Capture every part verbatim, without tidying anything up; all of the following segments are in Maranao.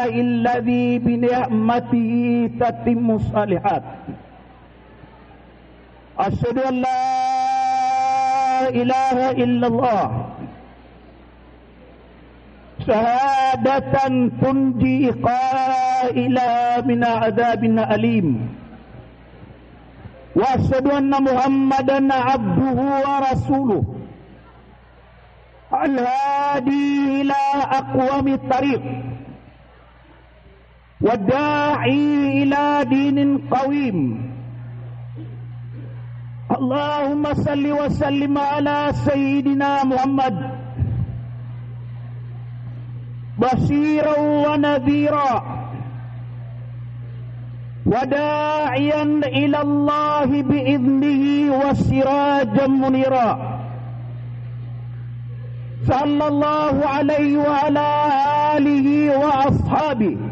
alhamdulillahi alladhi bi ni'matihi tatimmu salihat. Ashhadu an la ilaha illallah shahadatan tunji qailaha min adhabin alim. Wa ashhadu anna Muhammadan abduhu wa rasuluh. Al-hadi ila aqwamit thariq. Wad-da'i ila dinin qawim. Allahumma salli wa sallim ala sayyidina Muhammad bashiran wa nadhira wa da'iyan ila Allahi bi idhnihi wa sirajan munira. Sallallahu alaihi wa ala alihi wa ashabihi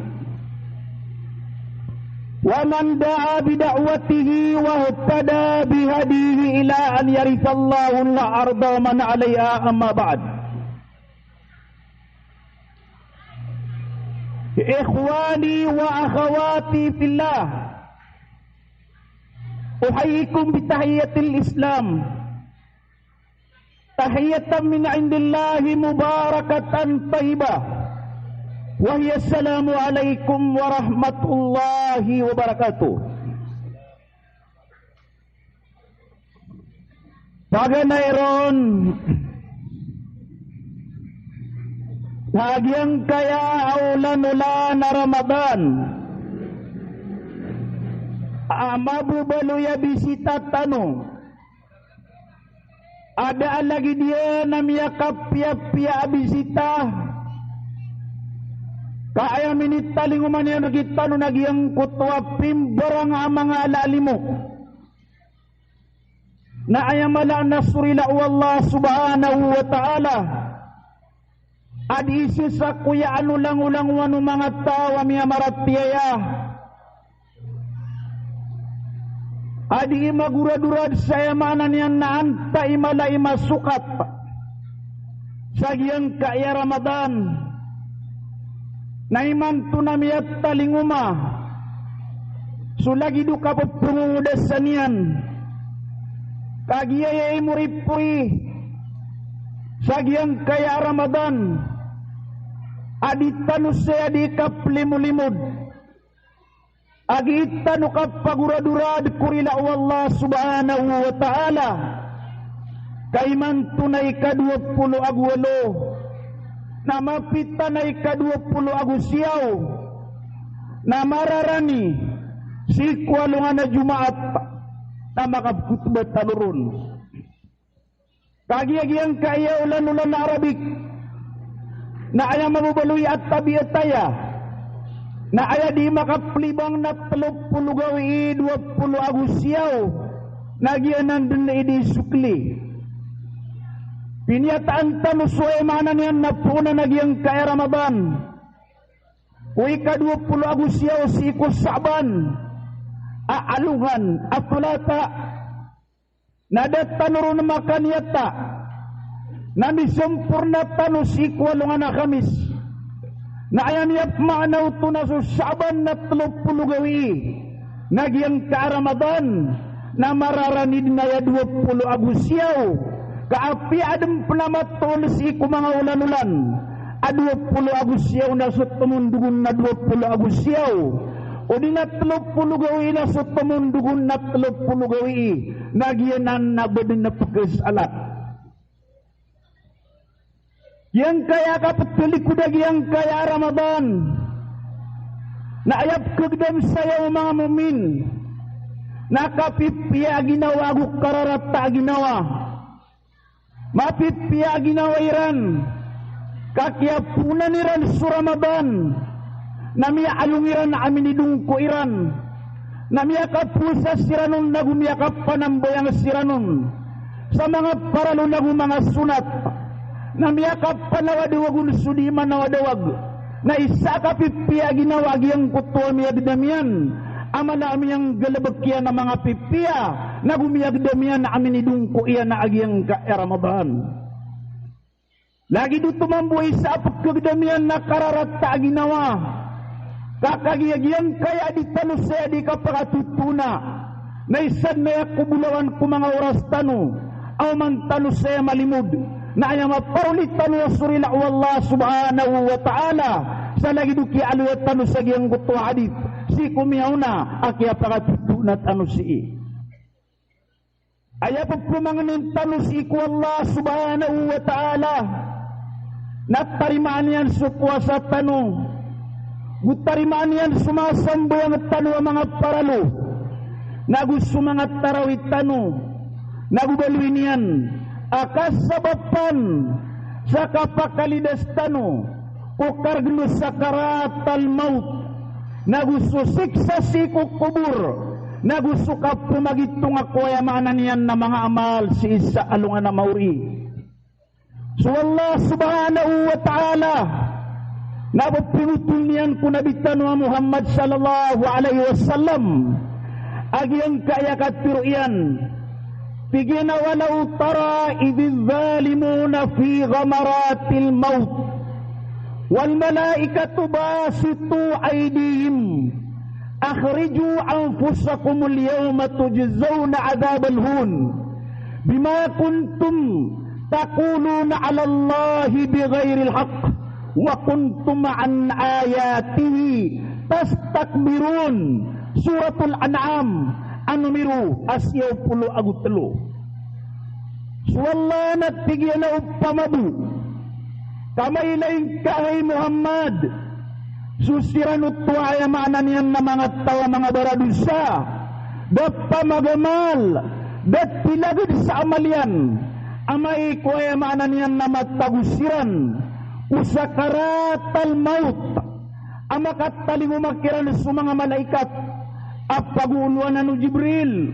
wa man da'a bi da'watihi wahtada bi hadihi ila an yarithallahu al-arda wa man alaiha, amma ba'd. Ikhwani wa akhawati fillah, uhayyikum bi tahiyyatil Islam, tahiyatan min indillahi mubarakatan thayyibah, wa hiya assalamu alaikum warahmatullahi wabarakatuh. Paganay ron na giyangkaya a olan-olan a Ramadan a mababaloy a bisita tano, a da a lagid iyan a miyakapiyapiya a bisita, ka aya minitalingoma niyan rkitano na giyangkoto a pimbarang a manga ala a limo. Na aya mala na sorila o Allah subhanahu wa ta'ala a di isa sa koyaan o langolangowan o manga taw a miyamaratiyaya, a di magoradorad sa aya maana niyan na antaa i mala i masokat sa giyangkaya Ramadan. Na imanto na miyatalingoma so lagid o kapphongodasan iyan, kagiya aya i moripori sa giyangkaya Ramadan a di tano saya di kaplimolimod. Agi tano kapagoradorad ko rila o Allah subhanahu wa ta'ala, ka imanto na ika dowa polo ago walo, na mapita na ika dowa polo ago siyaw, na mararani sii ko alongan a Jumaat, na makapkhotba tano ron. Kagiya giyangkaya olan-olan a Arabic na aya mababaloy a tabiat aya na aya di makaplibang na telo polo gawii dowa polo ago siyaw, na giyanan den i di sokli. Piniyataan tano so aya maana niyan na poon a giyangkaya Ramadan ko ika dowa polo ago siyaw sii ko Sha'ban a alongan a Talata. Na da tano ron makaniyata na misamporna tano sii ko alongan a Khamis. Na aya miyapmaana oto na so Sha'ban na telo polo gawii, na giyangkaya Ramadan na mararani den aya dowa polo ago siyaw. Ka apiya aden pen a matoon sii ko manga olan-olan a dowa polo ago siyaw na so tomondogon na dowa polo ago siyaw, odi na telo polo gawii na so tomondogon na telo polo gawii, na giyanan na ba den pkhasalat. Giyangkaya kapthalikod a giyangkaya Ramadan na aya pkhagdam saya o manga mu'min na kapipiya a ginawa ago kararata a ginawa. Mapipiya a ginawa iran ka kiyapoonan iran so Ramadan, na miyaalong iran a minidongko iran, na miyakapowasa siran on ago miyakapanambayang siran on sa manga paralo ago manga sonat, na miyakapanawadawag on so di manawadawag. Na isa a kapipiya a ginawa a giyangkoto a miyagdam iyan a mala a miyanggalebek iyan a manga pipiya, na go miyagdam iyan a minidongko iyan a giyangkaya Ramadan. Lagid oto mambo isa a pkhagdam iyan a kararata a ginawa Ka kagiya giyangkaya a di tano saya di kapakatotona, na isa den a aya kobolawan ko manga oras tano a oman tano saya malimod, na aya maparoli tano a sorila o Allah subhanahu wa ta'ala sa lagid o kiyaaloya tano sa giyangkoto a hadith sii ko miyaona a kiyapakatotona tano sii. Aya pepemangenin tano sii ko Allah subhanahu wa ta'ala na tarimaan iyan so powasa tano, go tarimaan iyan so manga sambayang tano a manga paralo, nago so manga tarawih tano, nago baloy niyan a kasabapan sa kapakalidas tano ko karegen o sakaratal mawt, nago so siksa sii ko kobor, nago so kapemagitonga ko aya maana niyan na manga amal sii sa alongan a maori. So Allah subhanahu wa ta'ala na pepingotol niyan ko Nabi tano a Muhammad sallallahu alaihi wasallam a giyangkaya katharo iyan, tig iyan a, "Walaw tara idhiz zalimuna fi ghamaratil mawt wal malaikatu basitu aydihim akhriju anfusakumul yawma tujzawna adhabal hun bima kuntum taquluna 'alallahi bighairil haqq wa kuntum an ayatihi tastakbirun." Suratul An'am, a numero a siyaw polo ago telo. So Allah na tig iyan a opama bo ka mailay ngka hay Muhammad so siran oto a aya maana niyan na manga taw a manga baradosa, da pamagamal, da tilaged sa amal iyan, amay ko aya maana niyan na matago siran ko sakaratal mawt, a makatalingoma kiran so manga malaikat a pagoolowan o Jibril,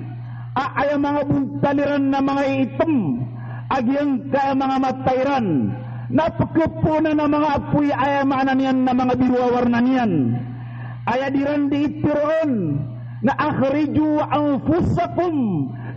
a aya manga bontal iran na manga iitem a giyangkaya manga mata iran, na pekepoon a manga apoy a aya maana niyan na manga biro a warna niyan. Aya di iran di iteroon na akhriju anfusakum,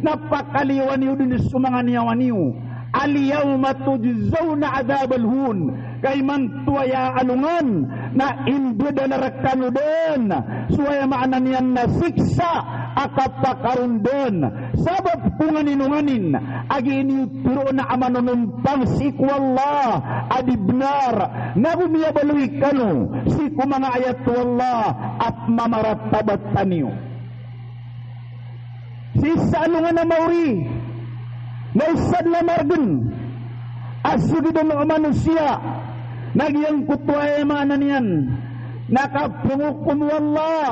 na pakaliyowa niyo den so manga niyawa niyo. Al yawma tujzawna adhabal hun. Ka imanto aya alongan na imbedal rekano den so aya maana niyan na siksa a kapakaron den. Sabap ko nganin o nganin a gii niyo teroon a manonompang sii ko Allah a di benar, nago miyabaloy kano sii ko manga ayat o Allah a mamaratabat tano. Sii sa alongan a maori, na isa den a margen a sogiden o manosiya na giyangkoto a aya maana niyan na kapengokom o Allah,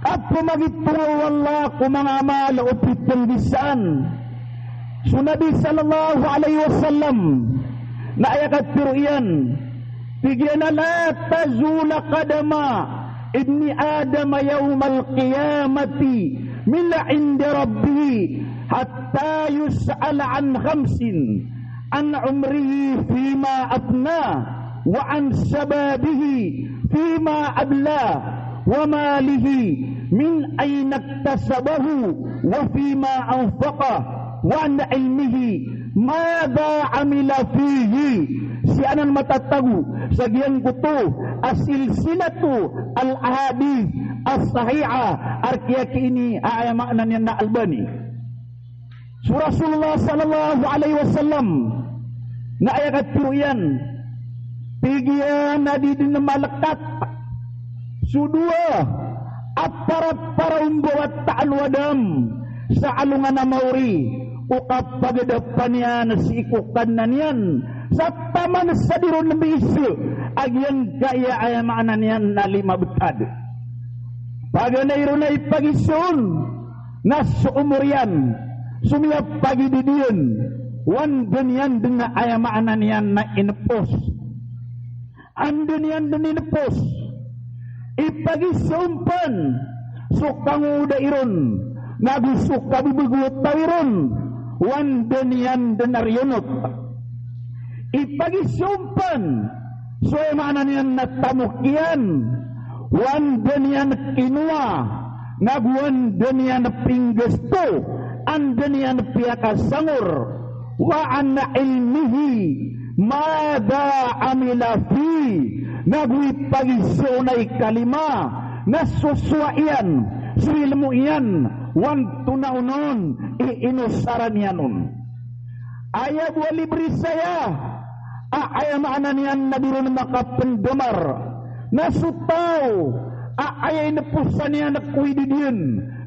kapemagitonga o Allah ko manga amal o pitenggisaan. So Nabi sallallahu alaihi wasallam na aya katharo iyan, tig iyan a, "La tazula qadama ibni Adam yawmal qiyamati min 'indi rabbih hatta yus'ala an khamsin, an umrihi fima afnah, wa an shababihi fima ablah, wa malihi min ayna iktasabahu, wa fima anfaqah, wa an ilmihi madha amila fihi." Sii anan matatago sa giyangkoto a silsilatu al ahadith as sahihah, a rk iyan ini a aya maana niyan na Albani. So Rasulullah sallallahu alaihi wasallam na aya katharo iyan, tig iyan a di den malekat so dowa a parapara o mbawataan o Adam sa alongan a maori ko kapagadapan iyan sii ko Kadnan iyan sa taman sa di ron miiza a giyangkaya aya maana niyan na lima betad. Paganay ron a ipagiza on na so omor iyan so miyapagididi iyan, o anda niyan den a aya maana niyan na inepos. Anda niyan den inepos. Ipagiza on pen so kangoda iron nago so kabebego o taw iron, o anda niyan den a riyonot. Ipagiza on pen so aya maana niyan na tamok iyan, o anda niyan kinowa, nago o anda niyan pinggasto, anda niyan piyakasangor, wa an ilmihi madha amila fihi, nago ipagiza on a ikalima Na so sowa iyan, so ilmo iyan, o antonaa onon i inosaran iyan on. Aya bo a libri saya a aya maana niyan na di ron makapndamar. Na so taw a aya inoposan iyan ko ididn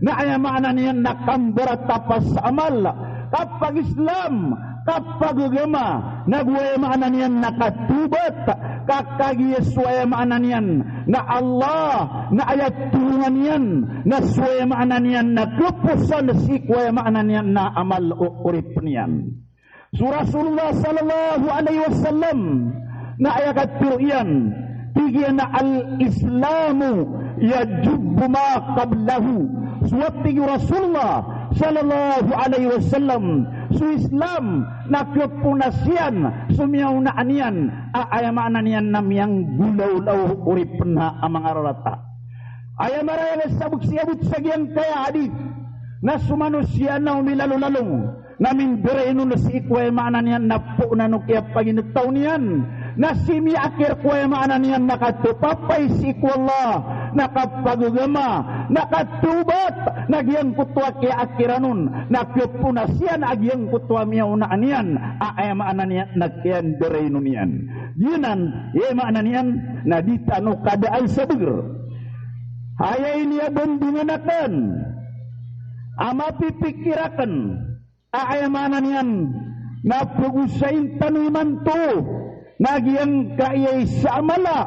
na aya maana niyan na kambaratapa sa amal, kapag-Islam, kapagagama, nago aya maana niyan na katawbat, ka kagiya so aya maana niyan na Allah na aya tolongan iyan na so aya maana niyan na kaposan sii ko aya maana niyan na amal o oripn iyan. So Rasulullah sallallahu alaihi wasallam na aya katharo iyan, tig iyan a al-Islamu yajubbu ma qablahu. So a tig o Rasulullah sallallahu alaihi wasallam, so Islam na khaponas iyan so miyaonaan iyan a aya maana niyan na miyanggolawla o oripn a manga rarata. Aya marayag a sabot sa giyangkaya a hadith na so manosiya na o milalolalong na mindarainon sii ko aya maana niyan na poon o kiyapaginetaw niyan, na sii miyaakir ko aya maana niyan na katapapay sii ko Allah, na kapagagama, na katawbat, na giyangkoto a kiyaakiran on na khaponas iyan a giyangkoto a miyaonaan iyan a aya maana niyan na kiyandarainon iyan. Giyanan i aya maana niyan na di tano kadaan sa bagr. Aya iniyabandingan akn a mapipikir akn a aya maana niyan na pagosayin tano imanto na giyangkaya isa a mala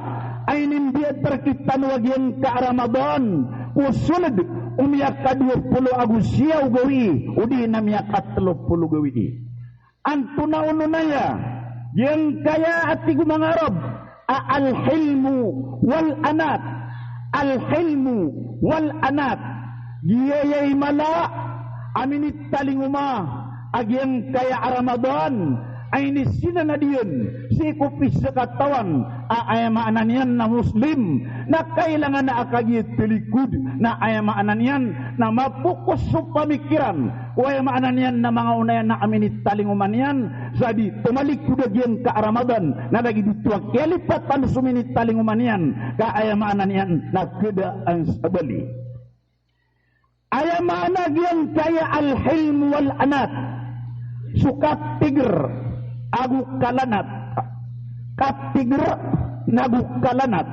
a inimbiyatar kitano a giyangka a Ramadan ko soled o miyakadowa polo ago siyaw gawii odi na miyakatelo polo gawii. Antonaa onon aya? Giyangkaya a tig o manga Arab a al-hilmu wal-anat. Al-hilmu wal-anat. Giyaya i mala a minitalingoma a giyangkaya a Ramadan a inisinanad iyan sii ko pisakatawan a aya maana niyan na Muslim, na kailangan a kagiya talikod na aya maana niyan na mapokos so pamikiran ko aya maana niyan na manga onaya na a minitalingoma niyan, sa di tomalikod a giyangka a Ramadan, na lagid oto a kiyalipatan so minitalingoma niyan, ka aya maana niyan na kadaan sa bali. Aya maana giyangkaya al-hilm wal-anat, so katigr ago kalanat. Katigr nago kalanat.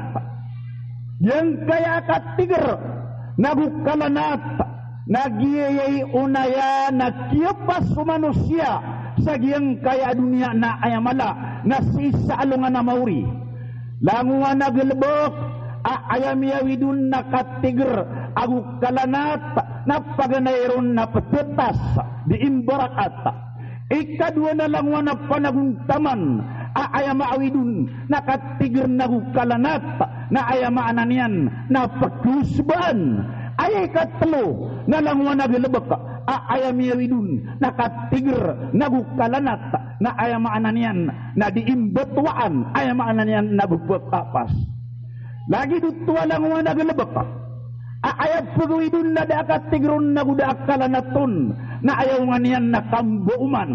Giyangkaya katigr nago kalanat na giyaya i onaya na kiyapas o manosiya sa giyangkaya a doniya na aya mala na sii sa alongan a maori. Langowan a galebek a aya miyawid on na katigr ago kalanat na paganay ron na ptetas, di imbarakat. Ikadowa na langowan a panagontaman a aya maawid on na katigr nago kalanat na aya maana niyan na pkosbaan. Aya ikatelo na langowan a galebek a aya miyawid on na katigr nago kalanat na aya maana niyan na di imbetowaan, aya maana niyan na bebek a pas. Lagid oto a langowan a galebek a aya pegawid on na da a katigr on nago da a kalanat on na aya onga niyan na kambaoman.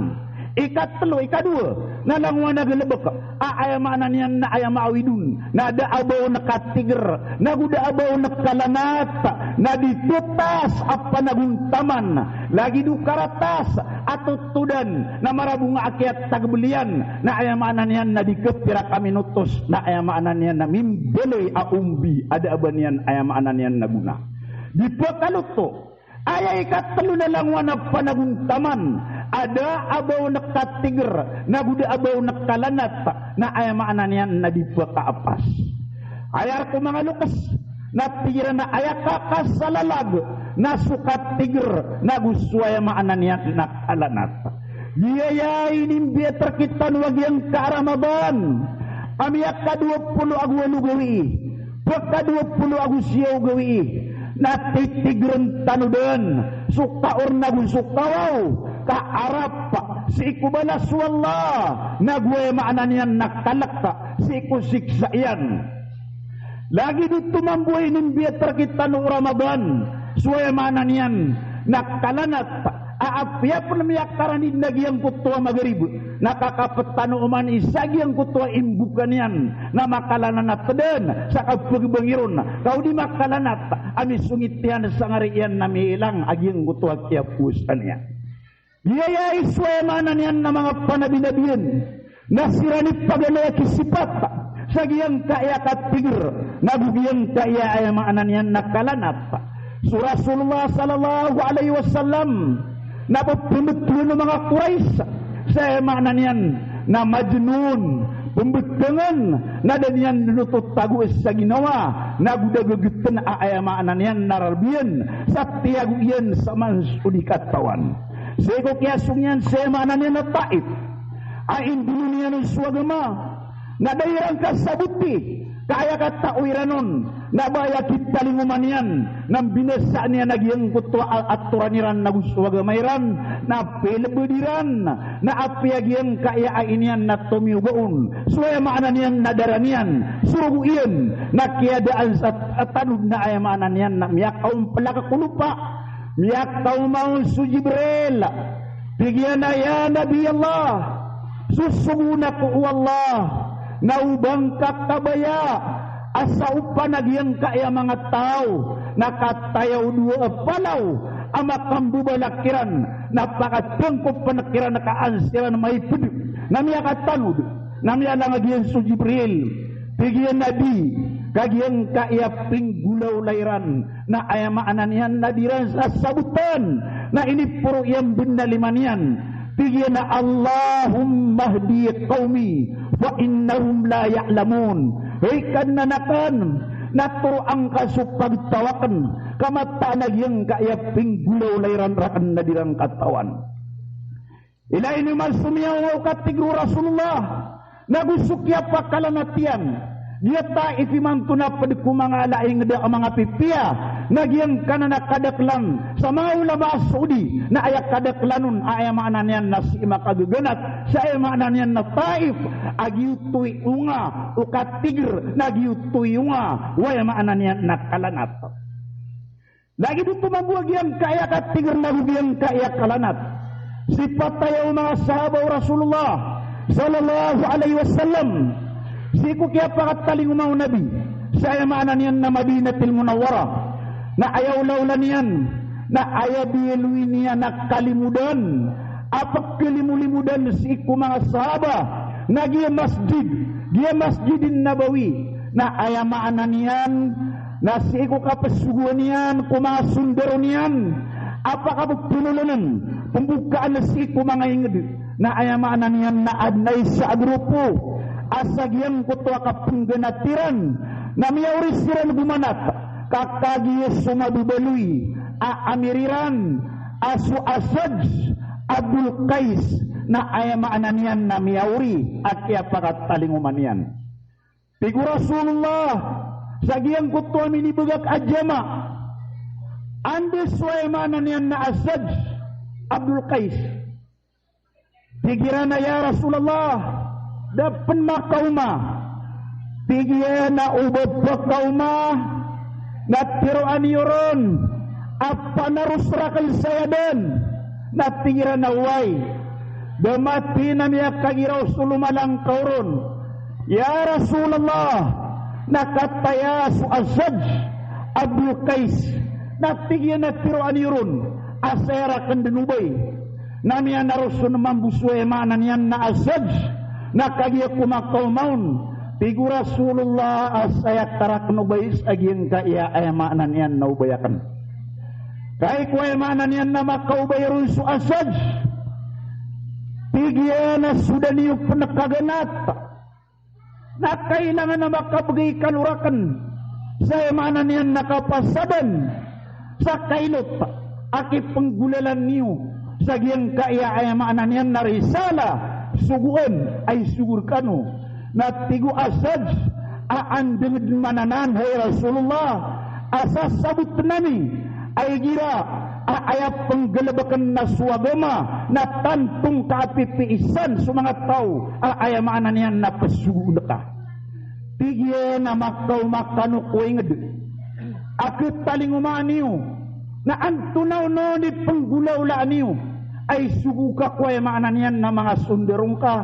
Ikatelo, ikadowa na langowan a galebek a aya maana niyan na aya maawid on na da a ba on katigr nago da a ba on kalanat na di tetas a panagontaman. Lagid o karatas a totodan na marabonga a kiyatagbel iyan na aya maana niyan na di kepira ka minotos na aya maana niyan na mimbaloy a ombi a da a ba niyan aya maana niyan na gona. Di pekaloto, aya ikatelo na langowan a panagontaman a da a ba on katigr nago da a ba on kalanat na aya maana niyan na di pekaapas. Aya rk o manga lokes na tig iran a aya kakasalalag na so katigr nago so aya maana niyan na kalanat. Giyaya i inimbiyatar kitano a giyangka a Ramadan a miyakadowa polo ago walo gawii, pekadowa polo ago siyaw gawii, na titigrn tano dn so kaor nago so kawaw ka arap sii ko balas o Allah nago aya maana niyan na kalek sii ko siksa iyan. Lagid oto mambo a inimbiyatar kitano o Ramadan so aya maana niyan na kalanat A apiya pn miyakarani dn a giyangkoto a magrib, na kakaptano oman i sa giyangkoto a imboka niyan na makalananat dn sa kapagbangi ron. Ka o di makalanat a misongit iyan sa ngari iyan na miilang a giyangkoto a kiyapowasa niyan. Giyaya i so aya maana niyan na manga panabinabiyan na siran i paganay a kisipat sa giyangkaya katigr, nago giyangkaya aya maana niyan na kalanat. So Rasulullah sallallahu alaihi wasallam na pphmbtowan o manga Quraysh sa aya maana niyan na majnun, pmbtangan, na da niyan dn oto tago sa ginawa, nago da gagtn a aya maana niyan na rabiyan sa tiyago iyan sa man so di katawan. Sii ko kiyasong iyan sa aya maana niyan na Taif a indolon iyan on so agama, na da iran kasaboti ka aya katao iran on na ba aya kitalingoma niyan na mbinasa niyan a giyangkoto a atoran iran nago so agama iran, na pilbd iran, na apiya giyangkaya ai niyan na tomiyoga on so aya maana niyan na dara niyan so rogo iyan, na kiyadaan sa tanod na aya maana niyan na miyakaomplak ko lopa. Miyakaoma on so Jibril. Tig iyan a, "Ya Nabi Allah, sosogoon ako o Allah na o ba ngka kabaya a sa opan a giyangkaya manga taw na kataya o dowa a palaw a makambabalak kiran, na pakatngkopn kiran ka an siran maipd na miyakatanod." Na miyalang a giyan so Jibril. Tig iyan a di, ka giyangkaya pinggolawla iran na aya maana niyan na di iran sasabotan, na iniporo iyan bnar a lima niyan. Tig iyan a, "Allahumma hdi qawmi fa innahum la ya'lamun." Hay Kadnan akn, na toroa ngka so pagtaw akn, ka mataan a giyangkaya pinggolawla iran rakn na di iran katawan. Ilay niyo man so miyaoma o katigr o Rasulullah, nago so kiyapakalanat iyan. Giya Taif imanto na pd ko manga ala a ingd a manga pipiya, na giyangkanan a kadaklan sa manga ulama a Saudi, na aya kadaklan on a aya maana niyan na sii makagaganat sa aya maana niyan na Taif a giyoto i onga o katigr, na giyoto i onga o aya maana niyan na kalanat. Lagid oto mambo a giyangkaya katigr nago giyangkaya kalanat. Sii pataya o manga sahaba o Rasulullah sallallahu alaihi wasallam sii ko kiyapakatalingoma o Nabi sa aya maana niyan na Madinatil Munawwarah. Na aya olaola niyan na aya biyaloy niyan a kalimodan a pkhalimolimodan sii ko manga sahaba na giya masjid, giya Masjidin Nabawi. Na aya maana niyan na sii ko kapsogoan iyan ko manga sondaro niyan a pakapphnolonan, pmbokaan sii ko manga ingd. Na aya maana niyan na adn a isa a grupo a sa giyangkoto a kapngganat iran na miyaori siran gomanat, ka kagiya so mababaloy a amir iran a so Asaj Abdul Qais, na aya maana niyan na miyaori a kiyapakatalingoma niyan. Tig o Rasulullah sa giyangkoto a minibagak a jama, anda so aya maana niyan na Asaj Abdul Qais? Tig iran a, "Ya Rasulullah, da pn makaoma." Tig iyan a, "O ba pkaoma na tiroa niyo ron a panaros rakn saya dn?" Na tig iran a, "Oway, da mataan a miyakagiraw so lomalangkaw ron." "Ya Rasulullah, na kataya so Asaj Abdul Qais?" Na tig iyan a, "Tiroa niyo ron a saya rakn dn o bay." Na miyanaros on mambo so aya maana niyan na Asaj, na kagiya ko makaoma on, tig o Rasulullah a saya ka rakn o bay sa giyangkaya aya maana niyan na o bay akn. Kagiya ko aya maana niyan na makaobay ron so Asaj, tig iyan a so da niyo pn kaganat na kailangan a makabgay kano rakn sa aya maana niyan na kapasadan sa kailot a kipnggolalan iyo sa giyangkaya aya maana niyan na risala, sogoan a isogo rkano. Na tig o Asaj a andang dn man anan, hay Rasulullah, a sasabotn ami a igira a aya pnggalbkn na so agama na tanto ngka a pipiisan so manga taw a aya maana niyan na psogoon ka. Tig iyan a makaoma kano ko ingd a khatalingoma niyo Na antonaa onon i penggolawlaan iyo a isogo ka ko, aya maana niyan na manga sondaro ngka?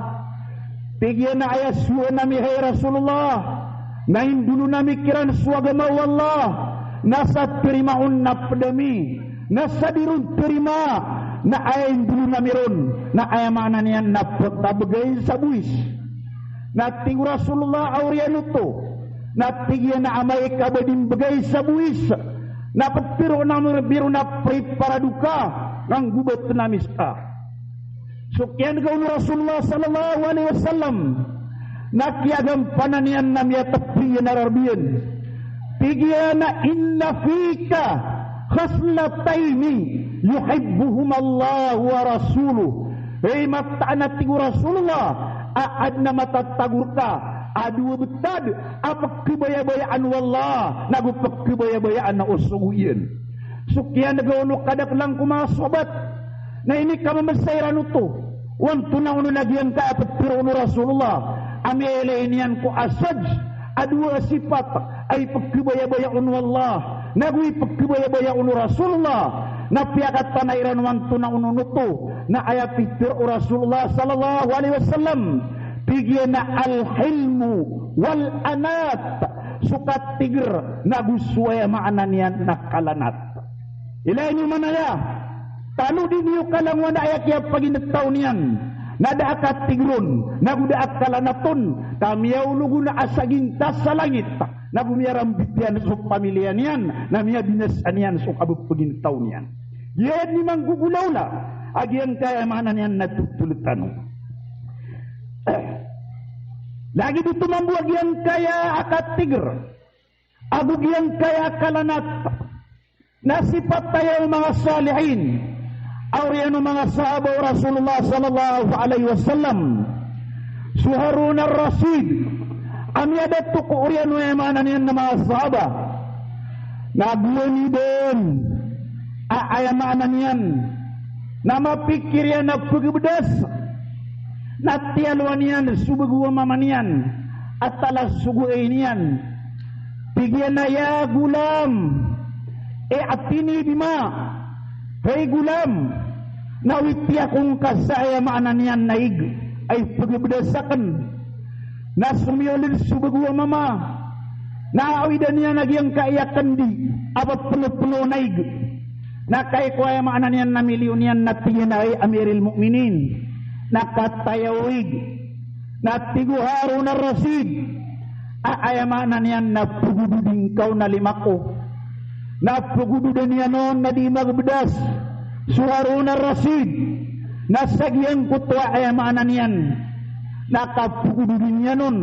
Tig iyan a aya sowaan ami, hay Rasulullah, na indolon ami kiran so agama o Allah, na sa terima on na ped ami, na sa di ron terima, na aya indolon ami ron na aya maana niyan na pekabegay sa bowis. Na tig o Rasulullah a oriyan oto, na tig iyan a amay ka ba di mbegay sa bowis, na petero ami ron a preparado ka, na nggobaten ami seka. So kiyanega on o Rasulullah sallallahu alaihi wasallam, na kiyagampanan iyan na miyatepi iyan a rarb iyan. Tig iyan a, "Inna fika khaslataini yuhibbuhuma Allahu wa rasuluh." Hay mataan a tig o Rasulullah a aden a matatago reka a dowa betad a pekhabayabayaan o Allah nago pekhabayabayaan o sogo iyan. So kiyanega on o kadaklan ko manga sahabat na inikamamesa iran oto o antonaa onon a giyangkaya petero o Rasulullah a miyailay niyan ko asaj a dowa a sipat a ipekhabayabaya on o Allah nago ipekhabayabaya on o Rasulullah. Na piyakatana iran o antonaa onon oto na aya pitero o Rasulullah sallallahu alaihi wasallam, tig iyan a al-hilmu wal anat, so katiger nago so aya maana niyan na kalanat. Ilay niyo man aya, tanodi niyo kalangowan a aya kiyapaginetaw niyan na da a katiger on nago da a kalanat on, ka miyaolog on a sagintas sa langit, nago miyarambit iyan so pamiliya niyan, na miyabinasa niyan so kabepeginetaw niyan. Giyanan i manggogolawla a giyangkaya maana niyan na totol tano. Lagid oto mambo a giyangkaya a katiger ago giyangkaya a kalanat na sipat aya o manga salihin a oriyan o manga sahaba o Rasulullah sallallahu alaihi wasallam. So Harun ar-Rashid a miyada oto ko oriyan o aya maana niyan na manga sahaba, na gowani den a aya maana niyan na mapikir iyan a pegebedas, na tiyalowan iyan so bego a mama niyan a talasogoay niyan. Tig iyan a, "Ya ghulam, i'tini bima." Hay ghulam, na awiti ako ngka sa aya maana niyan na ig a ipegebedas aken. Na somiyoled so bego a mama, na awidan iyan a giyangkaya kendi a pepenopeno na ig. Na kagiya ko aya maana niyan na miliyo niyan na tig iyan a, "Hay Amiril Mu'minin, na katayaw ig." Na tig o Harun ar-Rashid a aya maana niyan na pegododi ngka on a lima ko. Na pegododan iyan on na di magebedas so Harun ar-Rashid. Na sa giyangkoto a aya maana niyan na kapegododi niyan on,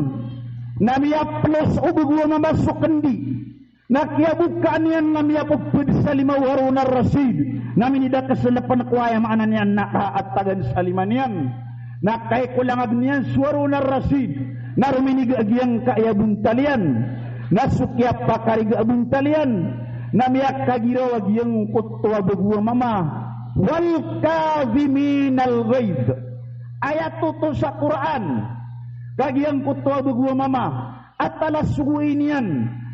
na miyapelos o bego a mama so kendi. Na kiyabokaan iyan na miyapeped sa lima o Harun ar-Rashid, na minidakesel pen ko aya maana niyan na kaatagan sa lima niyan. Na kagiya ko langag niyan so Harun ar-Rashid, na rominiga a giyangkaya bontal iyan. Na so kiyapakariga a bontal iyan na miyakagiraw a giyangkoto a bego a mama. Wal kadhiminal ghaidh. Ayat oto sa Qur'an. Ka giyangkoto a bego a mama a talasogoay niyan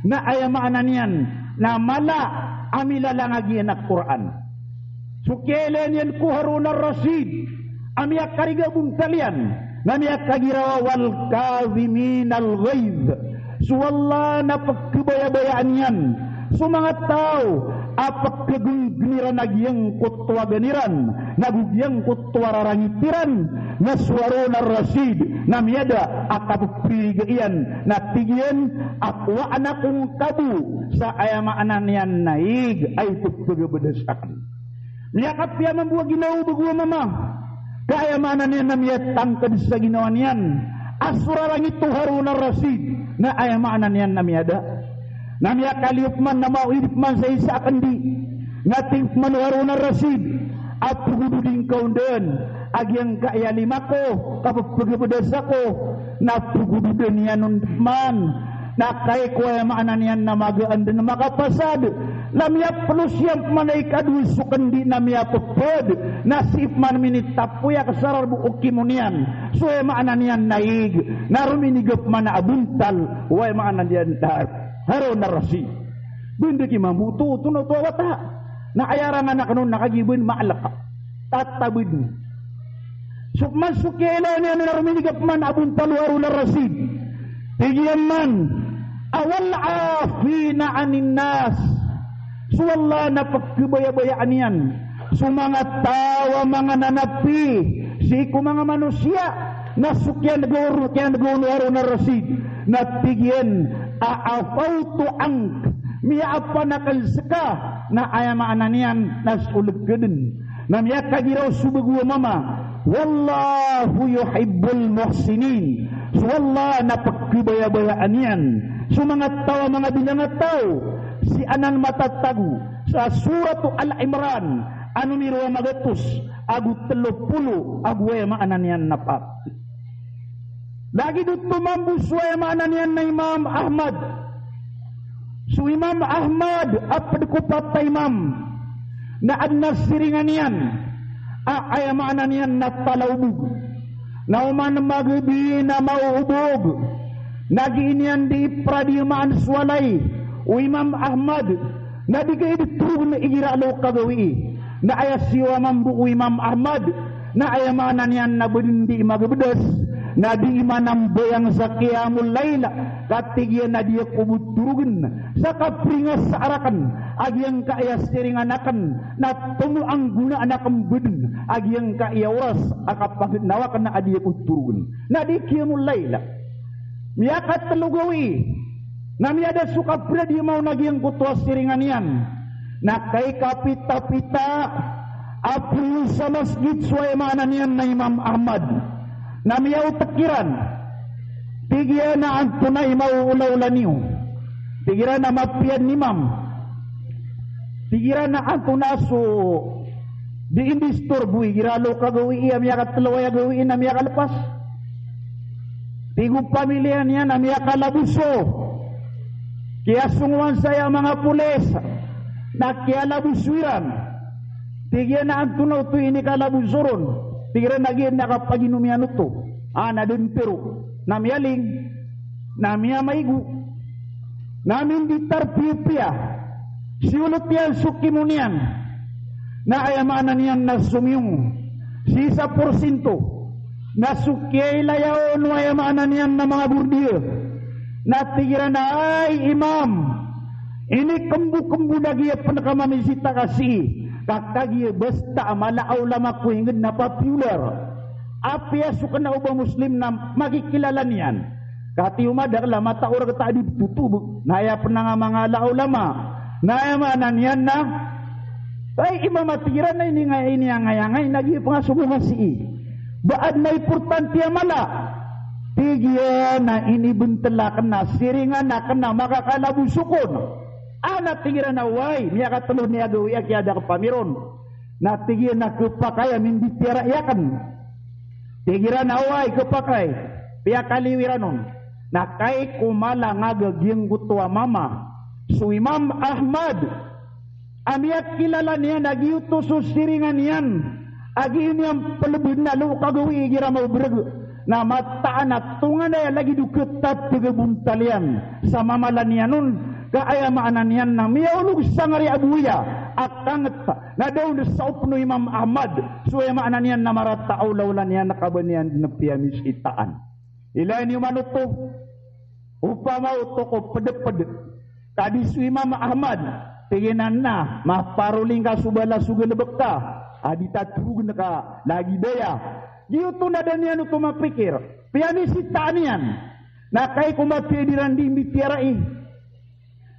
na aya maana niyan na mala a milalangag iyan a Qur'an. So kiyailay niyan ko Harun ar-Rashid a miyakariga a bontal iyan na miyakagiraw a wal kadhiminal ghaidh. So Allah na pekhabayabayaan iyan so manga taw a pekhagenggeni ran a giyangkoto a gan iran nago giyangkoto a rarangit iran. Na so Harun ar-Rashid na miyada a kapepiriga iyan na tig iyan a kowaan ako ngka bo sa aya maana niyan na ig a ipepegebedas aken. Miyakapiya mambo a ginawa o bego a mama, ka aya maana niyan na miyatangked sa ginawa niyan a so rarangit o Harun ar-Rashid na aya maana niyan na miyada. Na miyakaliyo pman na maoid pman sa isa a kendi. Na tig pman o Harun ar-Rashid a pegododi ngka on den a giyangkaya lima ko, ka pepegebedas ako. Na pegododan iyan on pman. Na kagiya ko aya maana niyan na magaan den makapasad, na miyapelos iyan pman a ikadowa so kendi na miyapeped, na sii pman minitapoyak sa rarbo o kimo niyan so aya maana niyan na ig, na rominiga pman a bontal o aya maana niyan na Harun ar-Rashid. Bendeki mambo oto, oto na oto a wata. Na aya rangan akn on na kagiya bn maalk, tatabd. So pman so kiyailay niyan na rominig a pman a bontal o Harun ar-Rashid. Tig iyan man, "Awal afina anin nas." So Allah na pkhabayabayaan iyan so manga taw a manga nanapi sii ko manga manosiya, na so kiyan'ga o, kiyan'ga o Harun ar-Rashid na tig iyan a, "Afawtu ank." Miyaapan akn ska, na aya maana niyan na so lkdn. Na miyakagiraw so bago a mama, "Wallahu yuhibbul muhsinin." So Allah na pkhabayabayaan iyan so manga taw a manga bilang a taw. Sii anan matatago sa Suratu Al Imran, a numero a magatos ago tlo polo ago aya maana niyan na pat. Lagid oto mambo so aya maana niyan na Imam Ahmad. So Imam Ahmad a pd ko pat a imam na adn a siringan iyan a aya maana niyan na talaobog. Na oman magabi na maoobog, na gii niyan dii pradiyamaan so walay o Imam Ahmad, na di kaid torogn igira loka gawii. Na aya siyowa mambo o Imam Ahmad, na aya maana niyan na ba dn dii magabdas, na dii manambayang sa qiyamul layl, ka tig iyan a di ako bo torogn sa kapringas sa arakn a giyangkaya siringan akn, na tomo anggonaan akn ba dn a giyangkaya oras a kapagnaw akn a di ako torogn. Na di qiyamul layl. Miyakatlo gawii. Na miyada so kapradiyamaan a giyangkoto a siringan iyan. Na kai kapitapita a polo sa masgit so aya maana niyan na Imam Ahmad. Na miyaotk iran. Tig iyan a antonaa i maoolaola niyo. Tig iran a mapiya dn Imam. Tig iran a antonaa so dii ndisturbo igira loka gawii a miyakatlo aya gawii na miyakalpas. Tig o pamiliya niyan a miyakalaboso. Kiyasongowan saya manga polis na kiyalaboso iran. Tig iyan a antonaa oto i inikalaboso ron. Tig iran a giya na kapaginom iyan oto. A na dn piro. Na miyaling. Na miyamaigo. Na minditar piyapiya. Siyolot iyan so kimo niyan. Na aya maana niyan na somiyong sii sa porsinto na so kiyailaya on o aya maana niyan na manga gordiya. Na tig iran a, "Ay Imam, inikmbokmbo na giya pn ka mamisita ka sii, ka kagiya basta a mala a ulama ko ingd na papiyolar. Apiya so kna o ba Muslim na makikilala niyan." Katii o madakl a mataw rktad i btotobk. Na aya pn a manga ala a ulama. Na aya maana niyan na, ay Imam, a tig iran a ini nga, ini angay-angay na giya pn nga somo nga sii. Ba adn a importante a mala. Tig iyan a inibntl akn a siringan akn a makakalaboso kon. A na tig iran a, "Way, miyakatlo niyan gawii a kiyada ka pamiron." Na tig iyan a khapakay a minditiyarai akn. Tig iran a oway, khapakay. Piyakaliyo iran on. Na kai ko mala ngaga giyangkoto a mama so Imam Ahmad a miyakilala niyan a giyoto so siringan iyan a gii niyan plbn a loka gawii igira maobrg. Na mataan a tonganay a lagid o khatatg a bontal iyan sa mamalan iyan on, ka aya maana niyan na miyaolog sangari a boya a kangt na da on sa opn o Imam Ahmad, so aya maana niyan na marata a olaola niyan na ka ba niyan dn piyamisitaan. Ilay niyo man oto, opama oto ko pdpd. Ka di so Imam Ahmad, tig iyan a na, maparoling ka so bala so galbk ka a di tatorogn ka lagid aya. Giyoto na da niyan oto mapikir. Piyamisitaan iyan. Na kai ko mapiya iran dii mbitiyarai.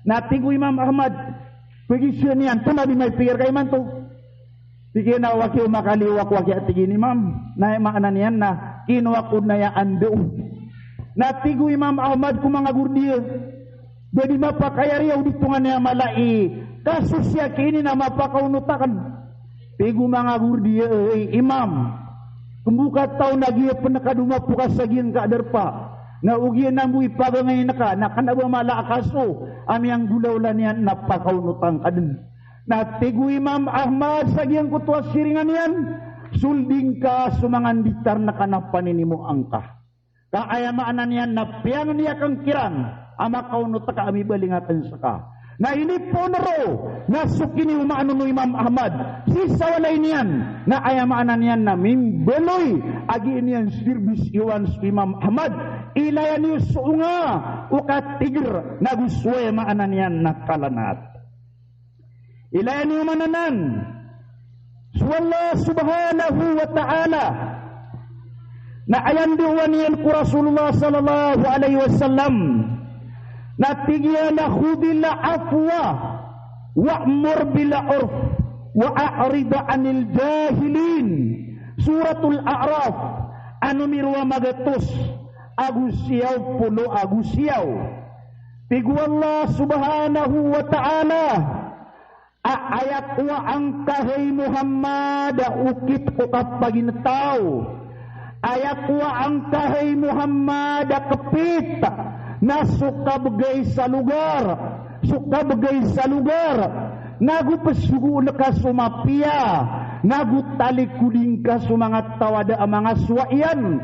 Na tig o Imam Ahmad, pagizaan iyan, antonaa di maipikir ka imanto? Tig iyan a, "Waki o makaliyo ako, waki," a tig iyan, "Imam." Na aya maana niyan na kinowa ko dn aya anda o. Na tig o Imam Ahmad ko manga gordiya, "Ba di mapakayari o di tonganay a mala i kasosiya ki ini na mapakaonot akn?" Tig o manga gordiya, "Ay Imam, kmbo ka taw na giya pn ka domapo ka sa giyangka a darpa, na ogaid na mambo i pagangayn ka na kna ba mala a kaso a miyanggolawla niyan na pakaonotan ka dn." Na tig o Imam Ahmad sa giyangkoto a siringan iyan, "Soldin ka so manga nditar na kna paninimoan ka." Ka aya maana niyan na piyangni akn kiran a makaonot ka a mibaling akn ska. Na inipoon roo na so kiniyomaan o Imam Ahmad sii sa walay niyan, na aya maana niyan na mimbaloy a gii niyan sirbis iwan so Imam Ahmad, ilaya niyo so onga o katigr nago so aya maana niyan na kalanat. Ilaya niyo man anan so Allah subhanahu wa ta'ala, na aya ndiyowan iyan ko Rasulullah sallallahu alaihi wasallam, na tig iyan a, "Khudhil afwa wa'mur bil urf wa a'rid anil jahilin." Suratul A'raf, a numero a magatos ago siyaw polo ago siyaw. Tig o Allah subhanahu wa ta'ala, a aya kowaa ngka hay Muhammad a okit ko kapaginetaw. Aya kowaa ngka hay Muhammad a kepit na so kabegay sa logar, so kabegay sa logar, nago pesogoon ka so mapiya, nago talikodi ngka so manga taw a da a manga sowa iyan.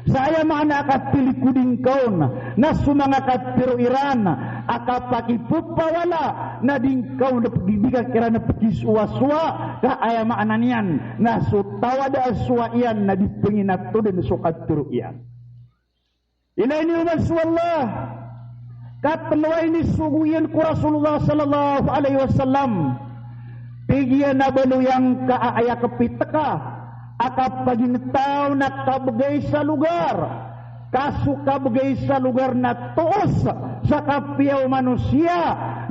Sa aya maana a katalikodi ngka on na so manga katero iran a kapakipepawala na di ngka on, di ka kiran pekisowasowa, ka aya maana niyan na so taw a da a sowa iyan na di penginatoden so katero iyan. Ilaya niyo man so Allah. Katelo a inisogo iyan ko Rasulullah sallallahu alaihi wasallam, tig iyan a baloy angka a aya kepit ka a kapaginetaw na kabegay sa logar, ka so kabegay sa logar na toos sa kapiya o manosiya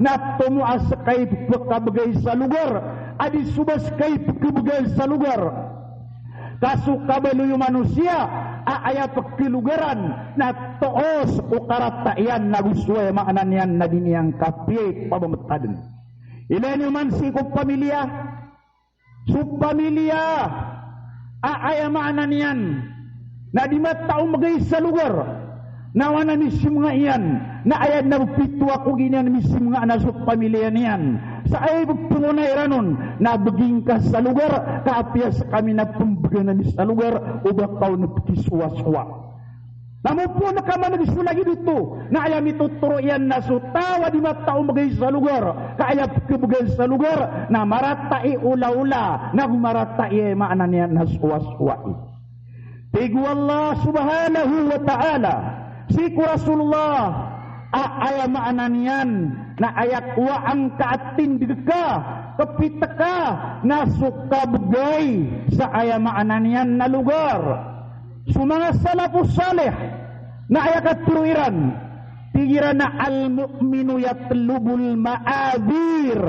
na tomo a seka i pekabegay sa logar a di so ba seka i pekabegay sa logar. Ka so kabaloy o manosiya a aya pekelogaran na toos o karata iyan nago so aya maana niyan na di niyan kapiya i pabametaden. Ilaya niyo man sii ko pamiliya. So pamiliya a aya maana niyan na di matao mbegay sa logar. Na wana misimenga iyan, na aya na pito ako giniyan misimenga na so pamiliya niyan. Sa aya ipepengonay iran on, na begi ngka sa logar, ka apiya sekami na pembegan ami sa logar, o ba ka on pekisowasowa. Na mopoon ka maneg so lagid oto, na aya mitotoro iyan na so taw a di matao mbegay sa logar, ka aya pekebegan sa logar, na marata i olaola, nago marata i aya maana niyan na sowasowa i. Tig o Allah subhanahu wa ta'ala sii ko Rasulullah a aya maana niyan na aya kowaa ngka a tindeg ka, kepit ka, na so kabegay sa aya maana niyan na logar. So manga salafus salih na aya katero iran, tig iran a, "Al-mu'minu yatlubul ma'adhir,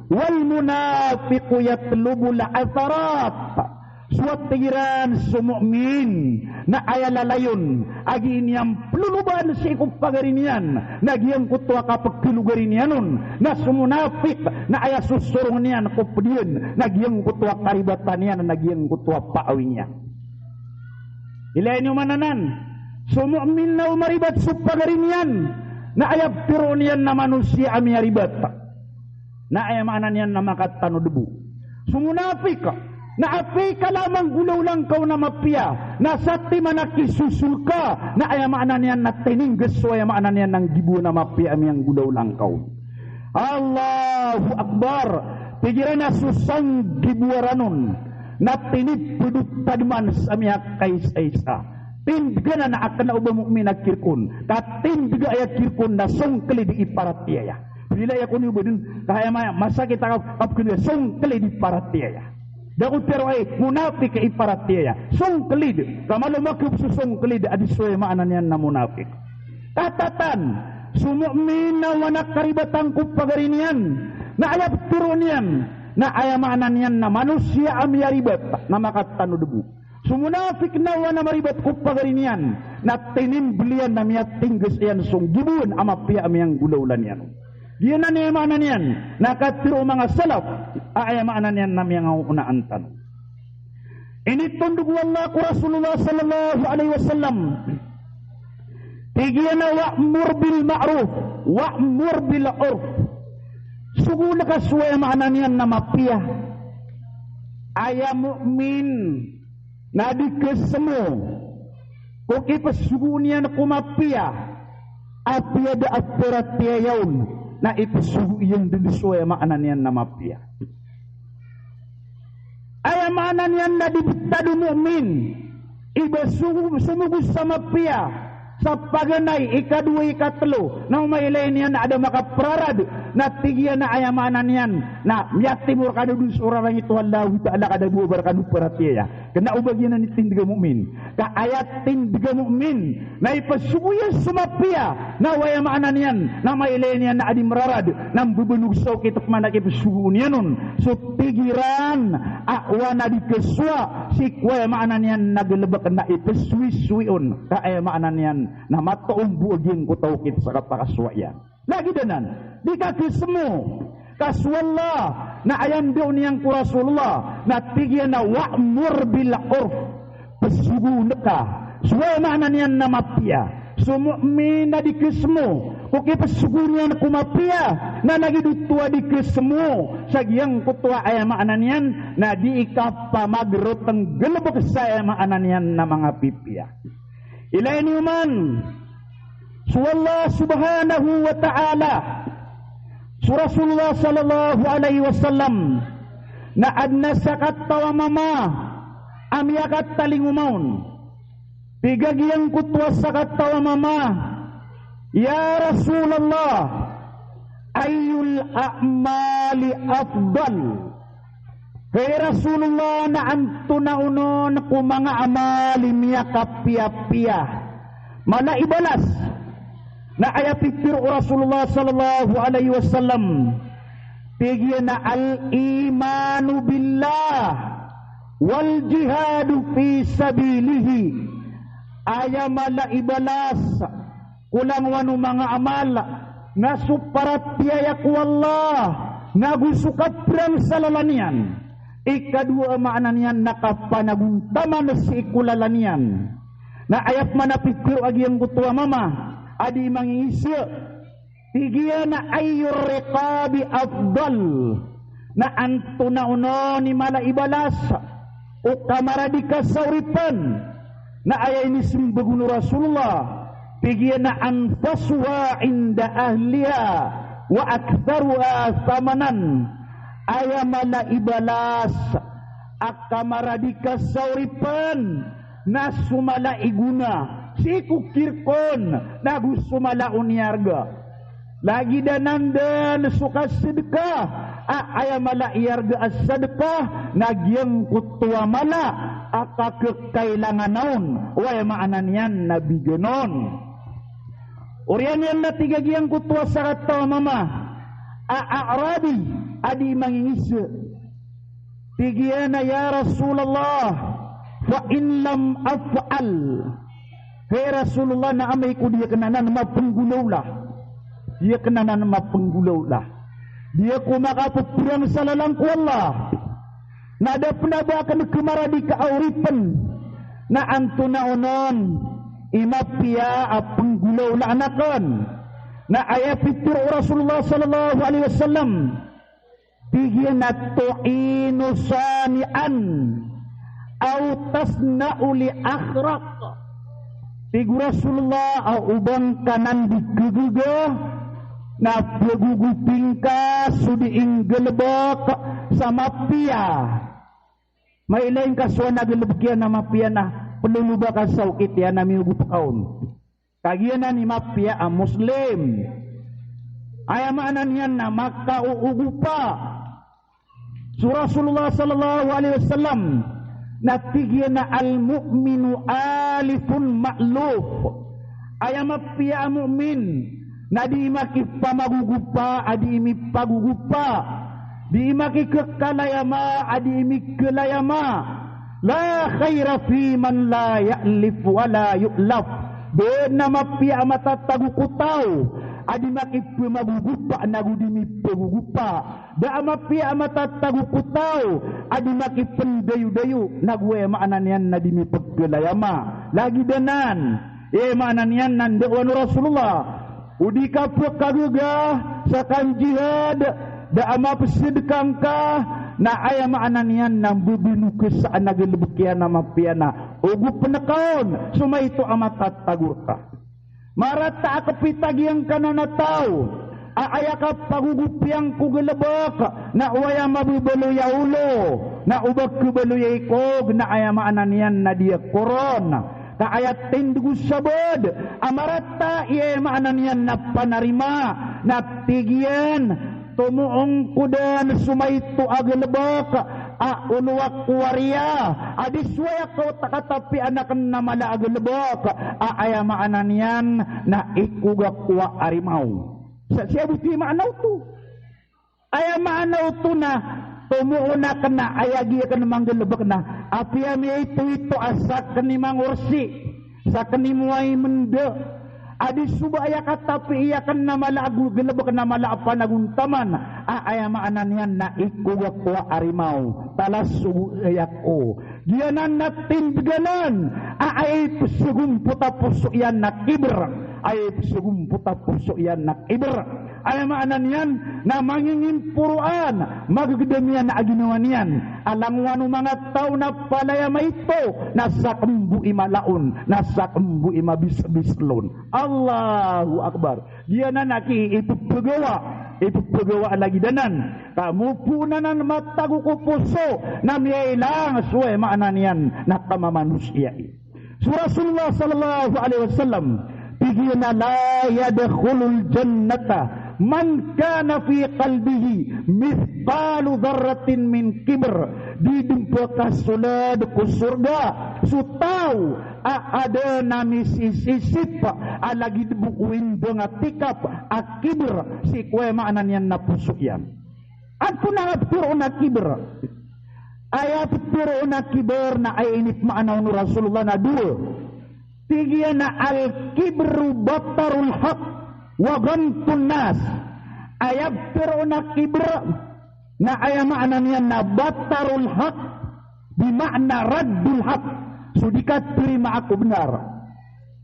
wal munafiqu yatlubul atharat." So, tig iran, so mu'min na aya lalayon a gii niyan pelolobaan sii ko pagari niyan na giyangkoto a kapekelogari niyan on, na so munafik na aya sosorong niyan ko ped iyan na giyangkoto a karibatan iyan na giyangkoto a paawing iyan. Ilaya niyo man anan, so mu'min na o maribat so pagari niyan na aya petero iyan na manosiya a miyaribat, na aya maana niyan na makatanod bo. So munafik na apiya i kala a manggolawla ngka on a mapiya, na satiman a kisosol ka, na aya maana niyan na tiningges so aya maana niyan na nggibo on a mapiya a miyanggolawla ngka on. Allahu Akbar. Tig iran a so sanggibo anan on na tiniped o tadman sa miyakaisaisa. Tindeg anan a kena o ba mu'min a kirek on, ka tindeg a aya kirek on na songkelid i paratiyaya. Bila aya kon iyo baden, ka aya ma-, masakit a kap-, kapken iya songkelid i paratiyaya. Da ko tero ay, munafik i paratiyaya. Songkelid, ka malo makep so songkelid a di so aya maana niyan na munafik. Katatan, so mu'min na wana karibatan ko pagari niyan, na aya petero niyan, na aya maana niyan na manosiya a miyaribat, na makatanod bo. So munafik na wana maribat ko pagari niyan, na tinimbel iyan na miyatingges iyan so nggibo on a mapiya a miyanggolawla niyan. Giyanan i aya maana niyan na katero o manga salaf a aya maana niyan na miyangaonaan tano. Initondog o Allah ko Rasulullah sallallahu alaihi wasallam. Tig iyan a, "Wa'mur bil ma'ruf, wa'mur bil urf." Sogoon ka so aya maana niyan na mapiya. Aya mu'min na di kesemo ko kipesogoon iyan ko mapiya, apiya da a paratiyaya on, Na ipsogo iyan dn so aya maana niyan na mapiya. Aya maana niyan na di btad o mu'min i ba sogo, somogo sa mapiya sa paganay, ikadowa, ikatlo, na o mailay niyan na adn a makaprarad, na tig iyan a aya maana niyan na miyatimo rkano dn so rarangit o Allahu Ta'ala ka da bo a ba rkano paratiyaya. Kna o ba giyanan i tindg a mu'min. Ka aya tindg a mu'min na ipsogo iyan so mapiya, na o aya maana niyan na mailay niyan na adi mrarad, na mbbnog sa okit pman a kipsogoon iyan on so tig iran a oway na di kasowa sii ko aya maana niyan na galbk na ipsoisoion. Ka aya maana niyan na matoon bo a giyangkoto a okit sa kapakasowa iyan. Lagid anan, di ka khasmo. Ka so Allah na aya ndao niyan ko Rasulullah na tig iyan a wa'mur bil urf. Psogoon ka so aya maana niyan na mapiya. So mu'min na di khasmo ko kipsogo niyan ko mapiya, na lagid oto a di khasmo sa giyangkoto a aya maana niyan na di kapamagrotng galbk sa aya maana niyan na manga pipiya. Ilay niyo man so Allah subhanahu wa ta'ala, so Rasulullah sallallahu alaihi wasallam, na adn a sakataw a mama a miyakatalingoma on. Tig a giyangkoto a sakataw a mama, "Ya Rasulullah, ayyul a'mali afdal?" Hay Rasulullah, na antonaa onon ko manga amal i miyakapiyapiya, mala i balas? Na aya pitharo o Rasulullah sallallahu alaihi wasallam, tig iyan a al-imanu billah wal jihadu fi sabilihi. Aya mala i balas ko langowan o manga amal na so paratiyaya ko Allah, nago so kaprang sa lalan iyan. Ikadowa a maana niyan na kapanagontaman sii ko lalan iyan. Na aya pman a pitharo a giyangkoto a mama a di mangingiza, tig iyan a ayyur riqabi afdal? Na antonaa onon i mala i balas o kamaradika sa oripen? Na aya inismbag on o Rasulullah, tig iyan a anfasuha inda ahliha wa aktharuha thamanan. Aya mala i balas a kamaradika sa oripen na so mala i gona sii ko kirkon, nago so mala o niyarga. Lagid anan dn so kasadka, a aya mala i arga a sadka na giyangkoto a mala a kakekailangan on, o aya maana niyan na bigan on. Oriyan iyan na tig a giyangkoto a sakataw a mama a Arabi a di mangingiza. Tig iyan a, "Ya Rasulullah, fa in lam af'al?" Hay Rasulullah, na amay ko di akn anan mapenggolawla. Di akn anan mapenggolawla. Di ako makapeperang sa lalan ko Allah. Na da pen a ba akn kamaradika a oripen, na antonaa onon i mapiya a penggolawlaan akn? Na aya pitero o Rasulullah sallallahu alaihi wasallam, tig iyan a, "Tu'inu sani'an aw tasna'u li akhraq." Tig o Rasulullah a o ba ngka nan di kagaga na pagogopin ka so di nggalebek sa mapiya. Mailay ngka so ana galebek iyan a mapiya na peloloba ka sa okit iyan a miyogop ka on. Kagiya nan i mapiya a Muslim. Aya maana niyan na makaogopa. So Rasulullah sallallahu alaihi wasallam na tig iyan a, "Al-mu'minu alifun ma'luf." Aya mapiya a mu'min na di makipamagogopa a di mipagogopa, di makikekelayama a di mikelayama. La khaira fi man la ya'lif wa la yu'laf. Da a mapiya a matatago ko taw a di makipamagogopa nago di mipagogopa. Da a mapiya a matatago ko taw a di makipendayodayo nago, aya maana niyan na di mipekelayama. Lagid anan, aya maana niyan na ndao o Rasulullah, o di ka pekagaga sa kanjihad, da a mapesedka ngka, na aya maana niyan na mbebeno ka sa ana galebek iyan a mapiya na ogopen ka on so maito a matatago reka. Marata a kepitagi angka nan a taw A aya kapagogopiyan ko galebek na o aya mabebaloy a olo, na o ba kebaloy a ikog, na aya maana niyan na di a koron. Ka aya tindeg o sabaad a marata i aya maana niyan na panarima, na tig iyan, tomoong ko den so maito a galebek a olo ako a riya, a di so aya kawata katapian aken a mala a galebek, a aya maana niyan na ikog ako a arimaw. Sa, sii bo i maana oto. Aya maana oto na tomoon aken a aya gii aken manggalebek na apiya miyaito-ito a saken i mangorsi, saken i moway menda. A di so ba aya katapian aken a mala a galebek na mala a panagontaman. A aya maana niyan na ikog ako a arimaw. Talas o aya ko. Giyanan na tindeg anan a aya ipesegompot a poso iyan na kibr. Aya ipesegompot a poso iyan na kibr. Aya maana niyan na mangingimporoan, magegedam iyan a ginawa niyan. A langowan o manga taw na palaya maito, na saken bo i mala on, na saken bo i mabisbisel on. Allahu Akbar. Giyanan a ki ipepegawa, ipepegawa lagid anan. Ka mopoon anan matago ko poso na miyailang so aya maana niyan na kamamanosiya i. So Rasulullah sallallahu alaihi wasallam, tig iyan a, "La yadkhulul jannata man kana fi qalbihi mithqalu dharratin min kibr." Di den pekasoled ko sorga so taw a aden a misisisip a lagid bo o indeng a tikap a kibr sii ko aya maana niyan na poso iyan. Antonaa i petero on a kibr? Aya petero on a kibr na aya inipemaana on o Rasulullah na dowa. Tig iyan a al-kibru batarul haq wa ghamtun nas. Aya petero on a kibr na aya maana niyan na batarul haq, bi maana raddul haq. So di katerimaa ko benar.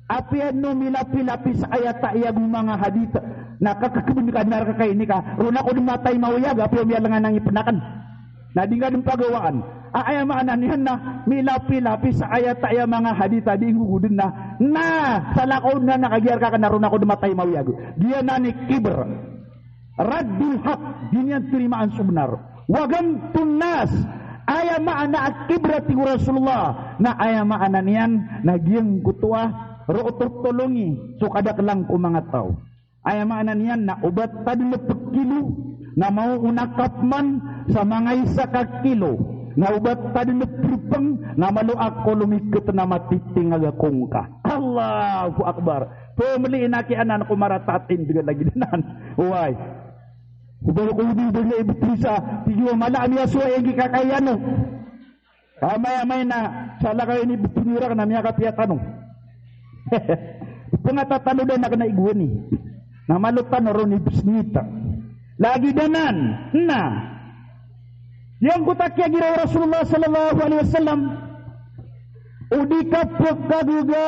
Apiya no milapi-lapi sa ayat a aya go manga hadith na kakekeben ka na reka ini ka, roo na ko den matay mawiyag, apiya miyalengan a ngipen aken. Na di nga den pagawaan. A, aya maana niyan na milapi-lapi sa ayat a aya manga hadith a di nggogoden na, na salakaw na na kagiya reka aken na roo na ko den matay mawiyag. Giyanan i kibr. Raddul haq, di niyan terimaan so benar. Wa ghamtun nas, aya maana a kibr a tig o Rasulullah, na aya maana niyan na giyangkoto a roo totolongi so kadakelan ko manga taw. Aya maana niyan na o ba ta den pekilo, na maoona ka peman sa manga isa ka kilo, na o ba ta den perepeng, na malo a kolomiket na matitingag ako ngka. Allahu Akbar. Pemeli na ki anan ko marata a tindeg a lagid anan. Oway. Ko balo ko odi den a ibeto isa, tig iyo a mala a miyasowa iyan gii kakayano. Amay-amay na salakaw ini beto niyo rak na miyakapiya tano. Pengatatano den a kena i gowani. Na malo tano ron i besnita. Lagid anan, na. Giyangkoto a kiyagiraw o Rasulullah sallallahu alaihi wasallam, o di ka pekagaga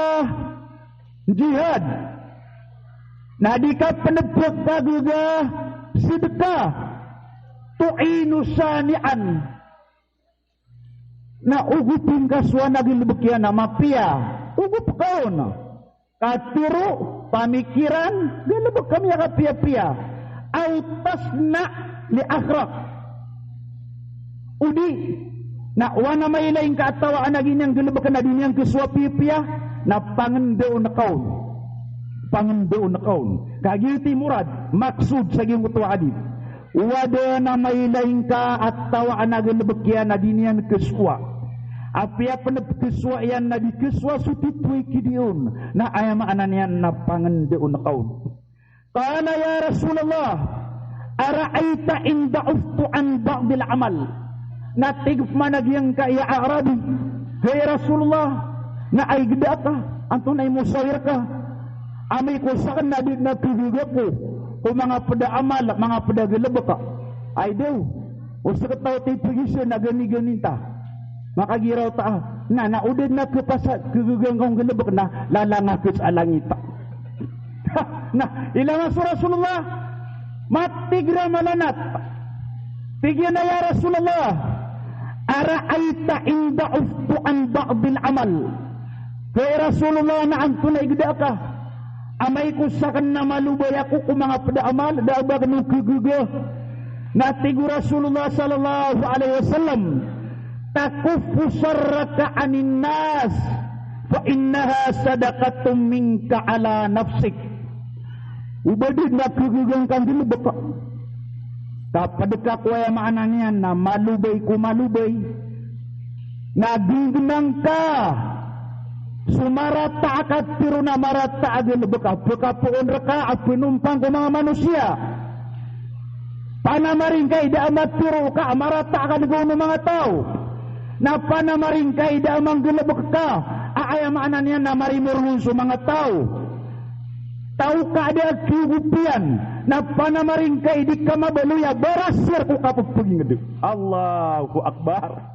jihad. Na di ka pen pekagaga sedekah. Tu'inu sani'an. Na ogopin ka so ana galebek iyan a mapiya. Ogop ka on. Katero, pamikiran, galebek ka miyakapiyapiya. Aw tasna' li akhrak. O di, na o ana mailay ngka a taw a ana gii niyan galebek na di niyan kesowa piyapiya, na pangendaon ka on. Pangendaon ka on. Ka giyoto i morad, maksod sa giyangkoto a hadith. O aden a mailay ngka a taw a ana galebek iyan a di niyan kesowa. Apiya pen pekesowa iyan na di kesowa so titho i kidi on. Na aya maana niyan na pangendaon ka on. Qala, "Ya Rasulullah, ara'aita in da'uftu an ba'dil amal?" Na tig pman a giyangkaya a Arabi, "Hay Rasulullah, na ay geda ka, antonaa i mosawir ka? Amay ko saken na di na kagaga ko ko manga ped a amal, manga ped a galebek." Ay daw, o seketaw ti pegisa na gani-gani ta. Makagiraw ta a, na, na o da den a kepasa, kegegangkong galebek na, lalanga kes a langit. Na, ilanga so Rasulullah, matig ra malanat. Tig iyan a, "Ya Rasulullah, ara'aita in da'uftu an ba'dil amal?" Hay Rasulullah, na antonaa i geda ka? Amay ko sakn na malobay ako ko manga pd a amal, da a ba akn on khakhakha. Na tig o Rasulullah sallallahu alaihi wasallam, "Takuffu sharraka anin nas, fa innaha sadaqatun minka ala nafsik." O ba dn a khakhakha ngka nggalbk. Ka pd ka ko aya maana niyan na malobay ko malobay. Na gnggna ngka so marata a katharo na marata a galbk a pkhapoon rka a pnompang ko manga manosiya. Panamaring ka i da a matharo ka a marata a kan'gaw o manga taw. Na panamaring ka i da a manggalbk ka a aya maana niyan na marimorong so manga taw. Taw ka a da a kiyogopiyan, na panamaring ka i di ka mabaloy a barasar ko kapphagingd. Allahu Akbar.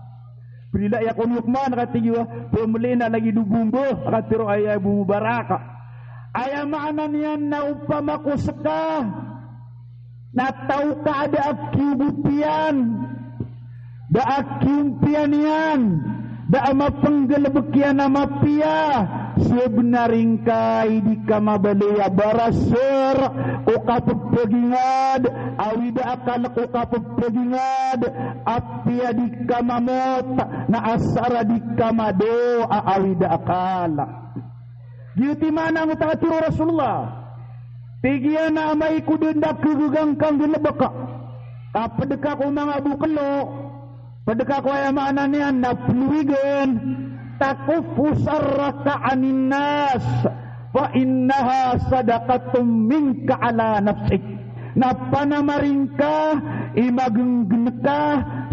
Pila ya kon Luqman, katig iyan, pmli na lagid o bomba, katharo, aya bo mo baraka. Aya maana niyan na opama ko ska na taw ka a da a kiyogopiyan, da a kiyompiyan iyan, da a mapnggalbk iyan a mapiya, sabnar ingka i di ka mabaloy a barasar ko kapphagingd, awid a akal ko kapphagingd, apiya di ka mamot, na asar a di ka mado a awid a akal. Giyoto i maana angkoto a katharo o Rasulullah. Tig iyan a amay ko dn da a khakhakha ngka nggalbk, ka pd ka ko manga boklo, pd ka ko aya maana niyan na plorign, takuffu sharraka anin nas, fa innaha sadaqatun minka ala nafsik. Na panamaring ka i magnggn ka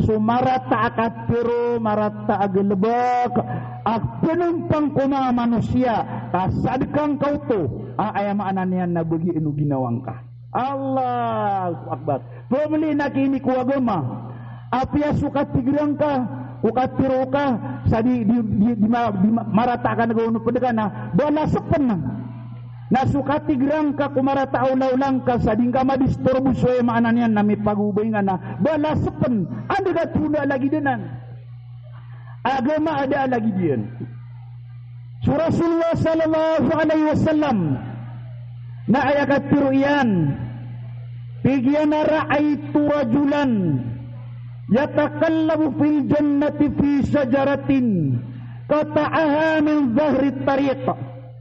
so marata a katharo, marata a galbk a pnompang ko manga manosiya, ka sadka ngka oto a aya maana niyan na bagian o ginawa ngka. Allahu Akbar. Pmli na kini ko agama. Apiya so katigrang ka, ko katharo ka, sa di, di, di, di ma-, di ma-, marata a kan'gaw o pd ka na, balas pn. Na so katigrang ka ko marata a olaola ngka sa di ngka madisturbo so aya maana niyan na mipagobay ngka na, balas pn. Anda ka tona lagid anan. Agama a da a lagid iyan. So Rasulullah sallallahu alaihi wasallam na aya katharo iyan, tig iyan a, "Ra'aitu rajulan yataqallabu fil jannati fi shajaratin qata'aha min dhahri tariq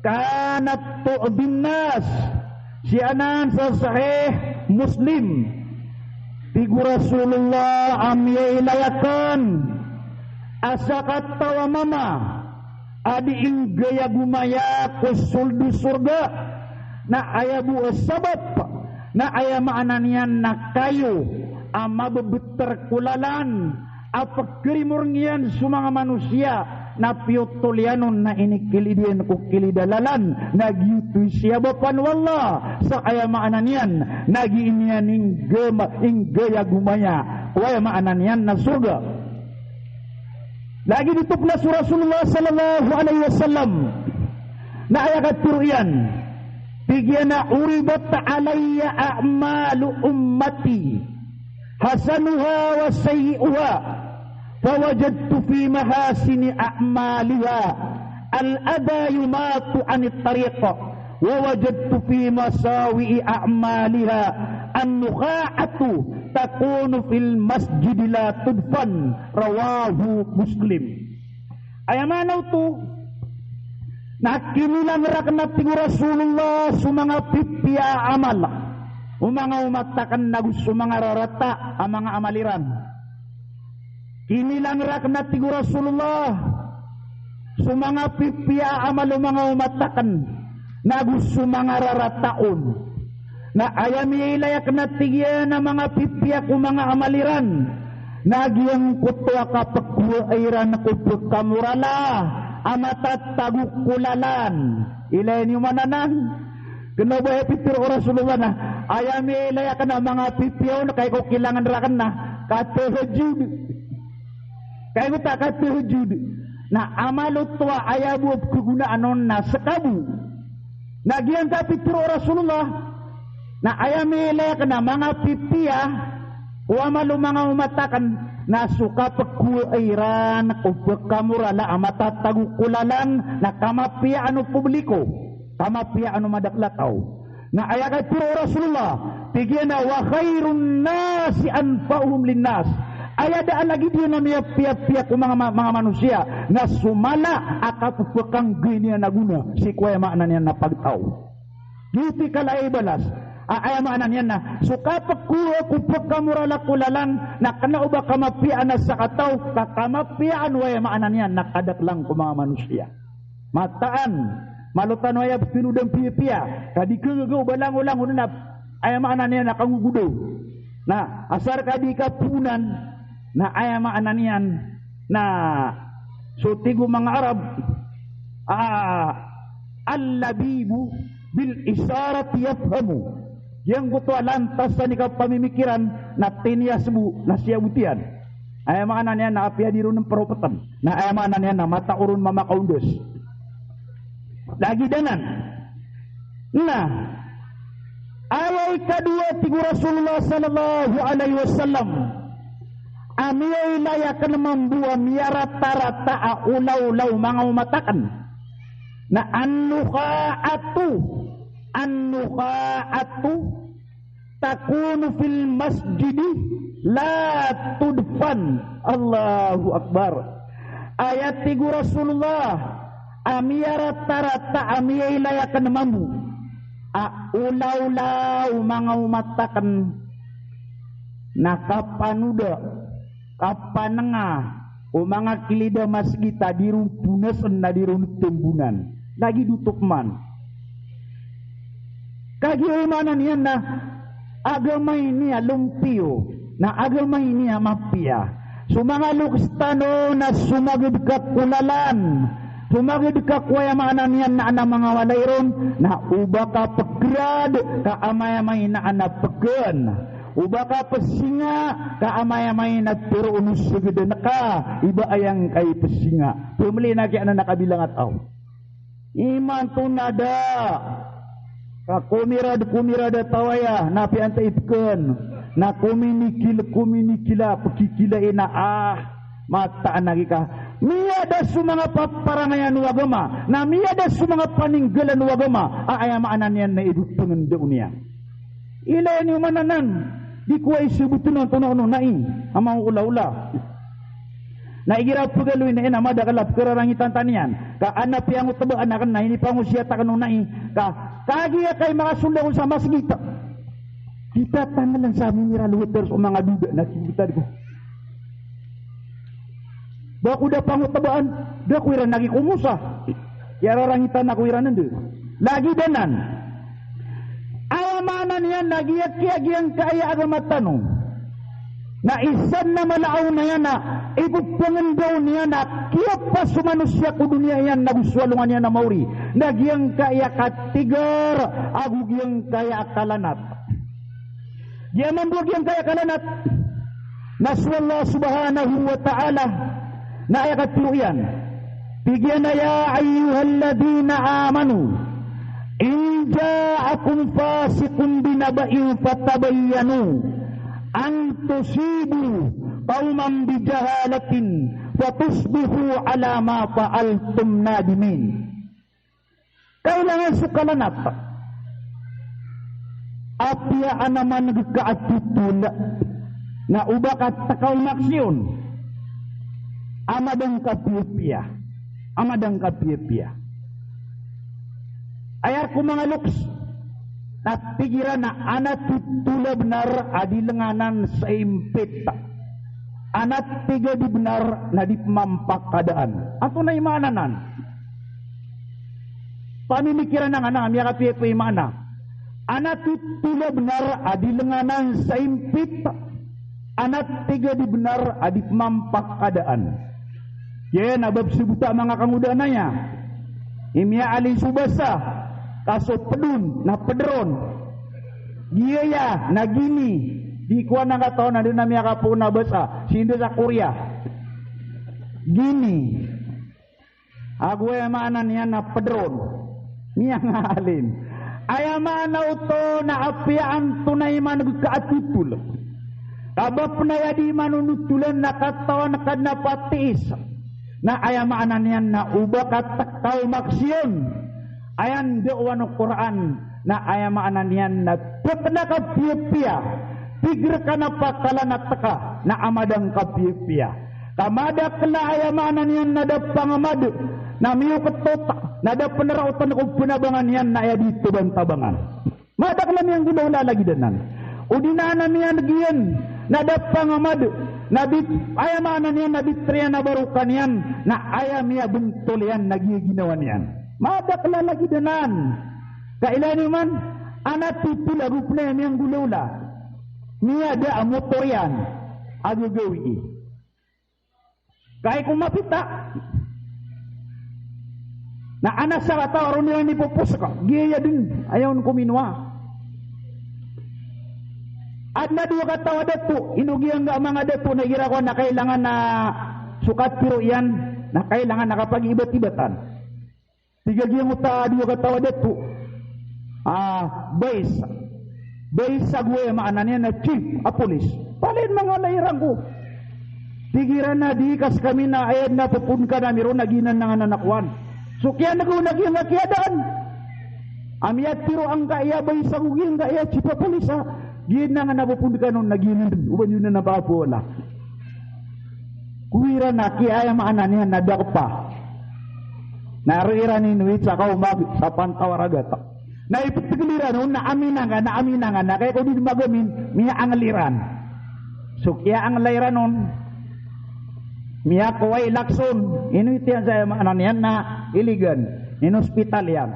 kanat tu'dhin nas." Sii anan sa Sahih Muslim. Tig o Rasulullah a miyailay akn a sakataw a mama a dii nggay a gomaya ko sold o sorga, na aya bo a sabap na aya maana niyan na kayo a mabebetr ko lalan a pkarimorong iyan so manga manosiya, na piyotol iyan on na inikilid iyan ko kilid a lalan, na giyoto i siyabapan o Allah sa aya maana niyan na gii niyan ingga-, inggay a gomaya ko aya maana niyan na sorga. Lagid oto pn a so Rasulullah sallallahu alaihi wasallam na aya katharo iyan, tig iyan a, "Uridat alayya a'malu ummati, hasanuha wa sayyi'uha, fawajadtu fi mahasini a'maliha al-adha yumatu anit tariq, wa wajadtu fi masawi'i a'maliha an-nukha'atu takunu fil masjidi la tudfan." Rawahu Muslim. Aya maana oto na kinilang rakn a tig o Rasulullah so manga pipiya a amal o manga omat akn ago so manga rarata a manga amal iran. Kinilang rakn a tig o Rasulullah so manga pipiya a amal o manga omat akn ago so manga rarata on. Na aya miyailay akn a tig iyan a manga pipiya ko manga amal iran na giyangkoto a kapkowaa iran ko pkamorala a matatago ko lalan. Ilay niyo man anan. Kna o ba aya pitharo o Rasulullah na aya miyailay akn a manga pipiya on, kagiya ko kilangan rakn na katahajjud. Kagiya ko ta katahajjud. Na amal oto a aya bo a pkhagonaan on na ska bo. Na giyangkai a pitharo o Rasulullah na aya miyailay akn a manga pipiya o amal o manga omat akn na so kapkowaa iran ko pkamorala a matatago ko lalan na kamapiyaan o publiko. Kamapiyaan o madakl a taw. Na aya katharo o Rasulullah, tig iyan a, "Wa khairun nasi anfa'uhum linnas." Aya da a lagid iyan a miyapiyapiya ko manga ma-, manga manosiya na so mala a kapphakanggi niyan a gona sii ko aya maana niyan na pagtaw. Giyoto i kala i balas. A, aya maana niyan na so kapkhowa ko pkamorala ko lalan na kna o ba kamapiyaan a sakataw, ka kamapiyaan o aya maana niyan na kadaklan ko manga manosiya. Mataan, malo tano aya ptharoon a piyapiya, ka di khagaga o ba langolangon na aya maana niyan na kangogodaw. Na asar ka di kapoonan, na aya maana niyan na so tig o manga Arab, ah, "Al-labibu bil isharati yafhamu." Giyangkoto a lantas a iniya kapamimikiran na tiniyas bo na siyabotiyan. Aya maana niyan na apiya di ron mperopeten. Na aya maana niyan na matao ron mamakaondas. Lagid anan. Na aya ikadowa, tig o Rasulullah sallallahu alaihi wasallam, a miyailay aken mambo a miyaratarata a olaola o manga omat aken. Na an-nukha'atu, an-nukha'atu takunu fil masjidi la tudfan. Allahu Akbar. Aya tig o Rasulullah, a miyaratarata a miyailay aken mambo a olaola o manga omat aken na kapanoda, kapanenga o manga kilid a masgit a di ron ponasen na di ron tembonan. Lagid oto pman. Kagiya aya maana niyan na agama ini a lompiyo, na agama ini a mapiya. So manga loks tano na somagad ka ko lalan, somagad ka ko aya maana niyan na adn a manga walay ron, na o ba ka pegerad ka amay-amay na adn a pegan. O ba ka pesinga ka amay-amay na tero o no segedan ka, i ba ayang kai pesinga. Pemeli na kiya na kabilang a taw. Imanto na da ka komirad-komirad a taw aya na piya anta i pekan, na kominikil, kominikil a pekikila ina a mataan a gika. Miyada so manga paparangayan o agama, na miyada so manga paninggalan o agama a aya maana niyan na ibo pengendao niyan. Ilay niyo man anan, di ko aya isebot on antonaa on o nai a manga olaola. Na igira pegaloy na ina madakl a pekerarangitan tano iyan, ka adn a piyangotebaan aken na inipangosiyat aken o nai, ka kagiya kai makasold ako sa masgit, di tatanggalan sa mimira lowater so manga doda na kibitad ko. Ba ko da pangotebaan, da ko iran lagi komosa. Kiyararangitan ako iran anda. Lagid anan. Aya maana niyan na giya kiya giyangkaya agama tano na isa na mala a onaan a ibo pengendao niyan a kiyapos o manosiya ko doniya iyan na go so alongan iyan a maori. Na giyangkaya katigar ago giyangkaya kalanat. Giya mambo a giyangkaya kalanat na so Allah subhanahu wa ta'ala na aya katharo iyan, tig iyan a, "Ya ayyuhalladhina amanu, in ja'akum fasiqun binaba'in fatabayyanu an tusibu qawman bijahalatin fatusbihu ala ma fa'altum nadimin." Kailangan so kalanat. Apiya adn a maneg ka a totol na o ba ka tekaw maksiyon a madang ka piyapiya. A madang ka piyapiya. Aya ko manga loks na tig iran a adn a totol a benar a di lenganan sa impit. Adn a tig a di benar na di pemampakadaan. Antonaa i maana nan? Pamimikiran angkanan a miyakapiyapiya i maana. Adn a totol a benar a di lenganan sa impit. Adn a tig a di benar a di pemampakadaan. Giya na bab sebota manga kangodaan aya. I miyaalin so basa ka so pedon na pederon. Giya na gini. Di ko anan katawan a da a miyakapoon a basa. Sii sa Korea. Gini. Ago aya maana niyan na pederon. Miyangaalin. Aya maana oto na apiya antonaa i maneg ka a totol. Ka ba pen aya di manonotolan na katawan ka den a patiis. Na aya maana niyan na o ba ka tekaw maksiyon Aya ndao o Qur'an na aya maana niyan na tepela ka piyapiya, tig reka na pakalanat ka na a mada ngka piyapiya. Ka madakl a aya maana niyan na da pangamad, na miyoketot, na da peneraotan ko penabangan iyan na aya di tabantabangan. Madakl a miyanggolawla lagid anan. O di na ana miyaneg iyan na da pangamad, na bit-, aya maana niyan na bitra iyan a barokan iyan, na aya miyabentol iyan na giya ginawa niyan. Madakl a lagid anan. Ka ilay niyo man, ana titila go pen aya miyanggolawla. Miyada a motor iyan a gagawii. Kai ko mapita. Na ana sakataw a roo niyan ipopos ka. Giya den, aya on ko minowa. Aden a dowa kataw a dato, ino giyangkai a manga dato na igira ko na kailangan na so katero iyan, na kailangan na kapag-ibat-ibatan. Tig a giyangkoto a dowa kataw a dato. Ah, bais. Bais ago aya maana niyan na chief a polis. Palaya mangalaira ngko. Tig iran a di ka sekami na aya den a popoon ka ami ron na giyanan a nganan a kowan. So kiyaneg on na giyangkai a kiyadaan. A miyatero angkaya bais ago giyangkaya chief a polis a giyanan a popoon ka on na giyanan den. O ba niyo nan a pakapola. Ko iran a kiya aya maana niyan na da kepa. Na roo iran inowit sa kaoma sa pantawaragat. Na ipetegel iran on na aminanga, na aminanga, na kay ko di magamin, miyaangel iran. So kiyaangela iran on, miyakowa i lakson, inowit iyan sa aya maana niyan na iligan, inospital iyan.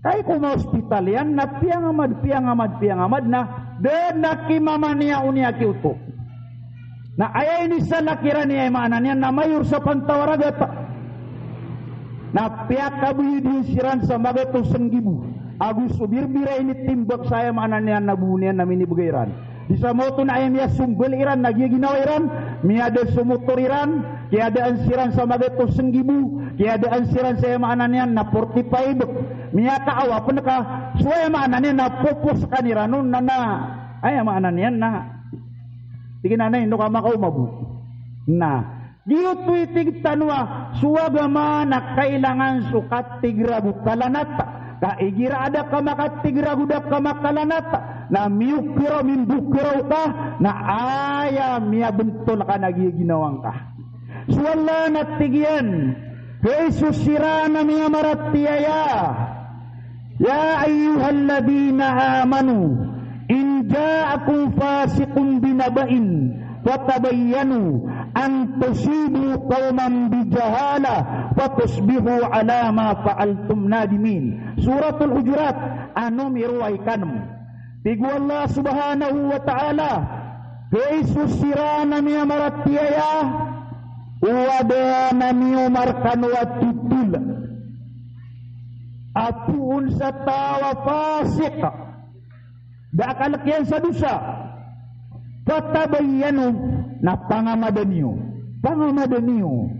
Kai ko maospital iyan na piyangamad, piyangamad, piyangamad na da den a kimamaniya o niyan kiyoto. Na aya inisala kiran iyan, aya maana niyan na mayor sa pantawaragat. Na piyakaboyod iyan siran sa magatos nggibo. Ago so birbir a initimbak sa aya maana niyan na bo niyan na minibegay iran. Di sa maoto na aya miyasombal iran na giya ginawa iran, miyada so motor iran, kiyadaan siran sa magatos nggibo, kiyadaan siran sa aya maana niyan na forty-five, miyakaawa pen ka, so aya maana niyan na popos kan iran on na, na, aya maana niyan na, tig iyan a ino ka makaoma bo. Na, Giyoto i tig tano a so agama na kailangan so katigra go kalanat. Ka igira a da ka makatigra go da ka makalanat, na miyokiraw, mimbokiraw ka, na aya miyabentol ka na giya ginawa ngka. So Allah na tig iyan, hay so siran a miyamaratiyaya. Ya ayyuhalladhina amanu, in ja'akum fasiqun binaba'in, fatabayyanu an tusibu qawman bijahalah, fatusbihu ala ma fa'altum nadimin. Suratul Hujurat, a numero ikanem. Tig o Allah subhanahu wa ta'ala, hay so siran a miyamaratiyaya, o aden a miyoma rekano a totol a poon sa taw a fasiq, da a kalek iyan sa dosa. Fatabayyanu, na pangamadan iyo. Pangamadan iyo.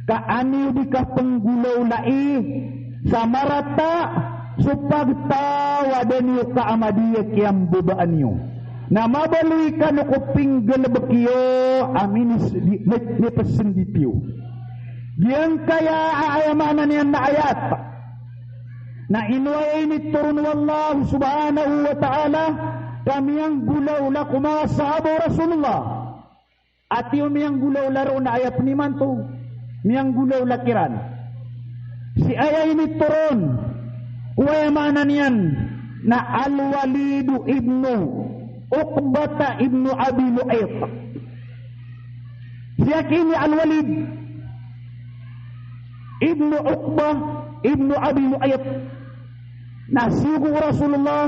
Ka an iyo di kapenggolawlai sa marata so pagtawadan iyo ka amadi a kiyambabaan iyo. Na mabaloy kano ko pinggalebek iyo a minis-, di-, mi-, mipesendit iyo. Giyangkaya a aya maana niyan na ayat. Na ino aya initoron o Allah subhanahu wa ta'ala ka miyanggolawla ko manga sahaba o Rasulullah. Ati o miyanggolawla roo na aya pen imanto, miyanggolawla kiran. Si aya initoron ko aya maana niyan na Al-Walid ibnu Uqbata ibnu Abi Mu'ayt. Siyaki ini Al-Walid ibnu Uqbah ibnu Abi Mu'ayt na siyogo o Rasulullah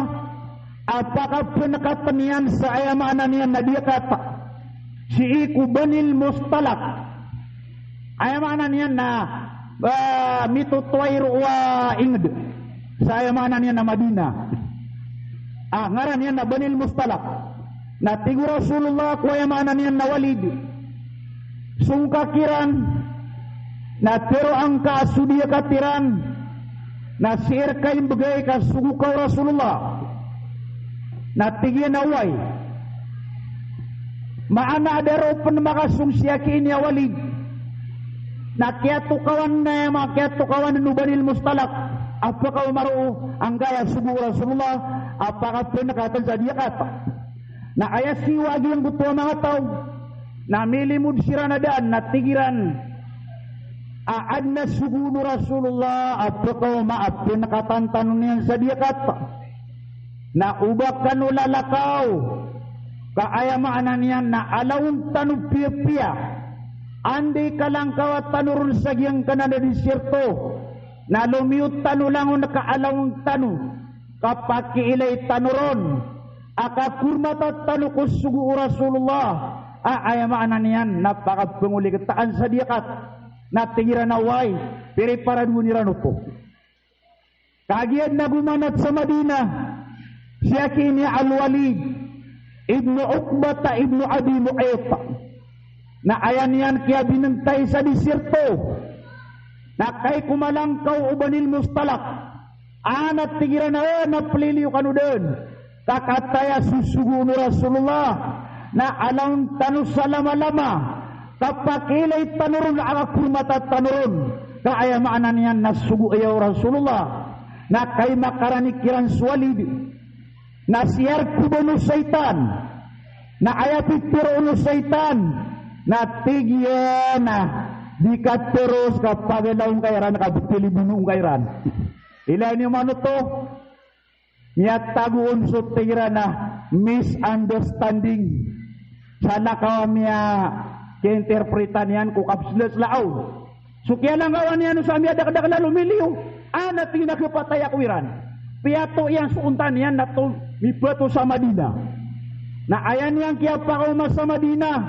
a pakapenekatan iyan sa aya maana niyan na diyakat sii ko Banil Mustalaq. Aya maana niyan na, ah, mitotoay roo a inged sa aya maana niyan na Madina. Ah, ngaran iyan na Banil Mustalaq. Na tig o Rasulullah ko aya maana niyan na Walid, song ka kiran, na tero angka a so diyakat iran, na sii reka imbegay ka sogo ka o Rasulullah. Na tig iyan a oway. Maana a da roo pen makasong siyaki ini a Walid. Na kiyatokawan, na aya makiyatokawan o Banil Mustalaq. A pkaoma roo angkaya sogo o Rasulullah a pakapnekatan sa diyakat. Na aya siyowa giyangkoto a manga taw na milimod siran a daan na tig iran a adn a sogo o Rasulullah a pkaoma a pnekatan tano niyan sa diyakat. Na oba kano lalakaw, ka aya maana niyan na alaon tano piyapiya. Anda i kalangkawa tano ron sa giyangkanan a desierto, na lomiyo tano langon ka alaon tano, ka pakiilay tano ron a kakormata tano ko sogo o Rasulullah, a aya maana niyan na pakapngoliktaan sa diyakat. Na tig iran a way, piriparadoon iran oto. Kagiya adn a gomanat sa Madinah, sii aki ini Al-Walid ibnu Uqbata ibnu Abi Mu'ayt. Na aya niyan kiyabinntay sa desierto. Na kay ko malangkaw o Banil Mustalaq. Ana tig iran a, na pliliyo kano dn. Ka kataya so sogo o Rasulullah na alaon tano sa lama-lama, ka pakiilay tano ron a kakormata tano ron, ka aya maana niyan na sogo aya o Rasulullah. Na kay makarani kiran so Walid na siyarkoban o shaytan. Na aya pitharo o shaytan na tig iyan a di ka teros ka pagalaw ngka iran, ka btelibono ngka iran. Ilay niyo man oto. Miyatago on so tig iran a misunderstanding. Salakaw a miyakiinterpreta niyan ko kapslasla on. So kiyalangkawan iyan o sa miyadakdakl a lomiliyo, ana tig iyan a khapatay ako iran. Piyato iyan so onta niyan na to mibato sa Madinah. Na aya niyan kiyapakaoma sa Madinah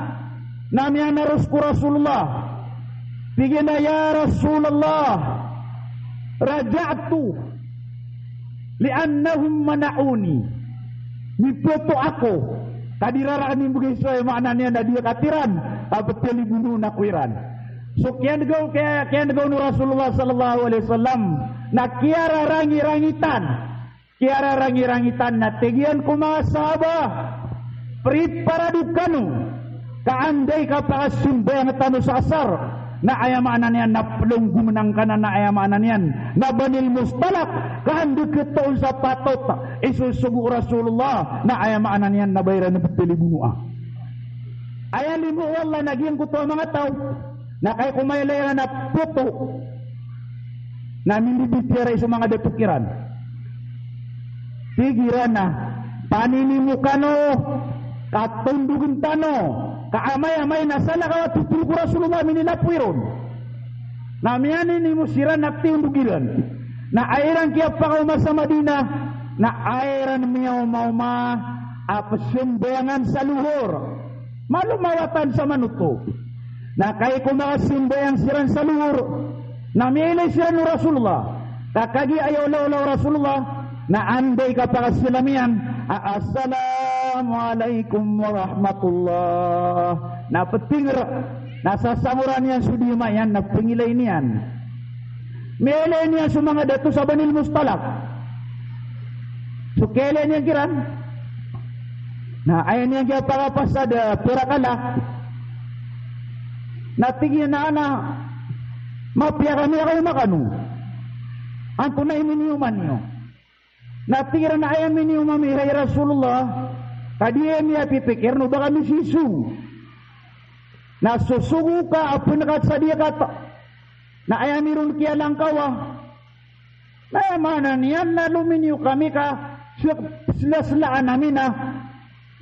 na miyanaros ko Rasulullah. Tig iyan a, "Ya Rasulullah, raja'tu li'annahum mana'uni." Mibato ako, ka di raken imbgay so, aya maana niyan na diyakat iran, a btelibono ako iran. So kiyan'gaw, kiya-, kiyan'gaw o Rasulullah sallallahu alaihi wasallam na kiyararangirangitan. Kiyararangirangitan na tig iyan ko manga sahaba, priparado kano, ka anda i kapakasambayang tano sa asar, na aya maana niyan na plonggomn angkanan, na aya maana niyan na Banil Mustalaq, ka anda khatoon sa patot i sosogo o Rasulullah, na aya maana niyan na ba iran btelibonoa. Aya limo o Allah na giyangkoto a manga taw na kay ko mailay iran a poto na minibitiyarai so manga dato kiran. Tig iran a, "Paninimo kano, ka tondogn tano, ka amay-amay na salakaw a totol ko Rasulullah minilapoy ron." Na miyaninimo siran na tiyondog iran. Na aya iran kiyapakaoma sa Madinah, na aya iran miyaomaoma a pzambayangan sa lohor. Malo mawatan sa manoto. Na kay ko makasambayang siran sa lohor, na miyailay siran o Rasulullah. Ka kagiya aya olaola o Rasulullah, na anda i kapakasalam iyan a, "Assalamu alaikum warahmatullah." Na pthinger, na sasangoran iyan so dima iyan, na pngilay niyan. Miyailay niyan so manga dato sa Banil Mustalaq. So kiyailay niyan kiran, na aya niyan kiyapakapasad a pira kala. Na tig iyan a, "Ana, mapiya kami a kaoma kano. Antonaa i miniyoman iyo?" Na tig iran a, "Aya miniyoman mi, hay Rasulullah, ka di ami pipikirn o ba kami siso. Na sosogo ka a pnkat sa diyakat. Na aya mi ron kiyalangkawa, na aya maana niyan na lominiyo kami ka slaslaan ami na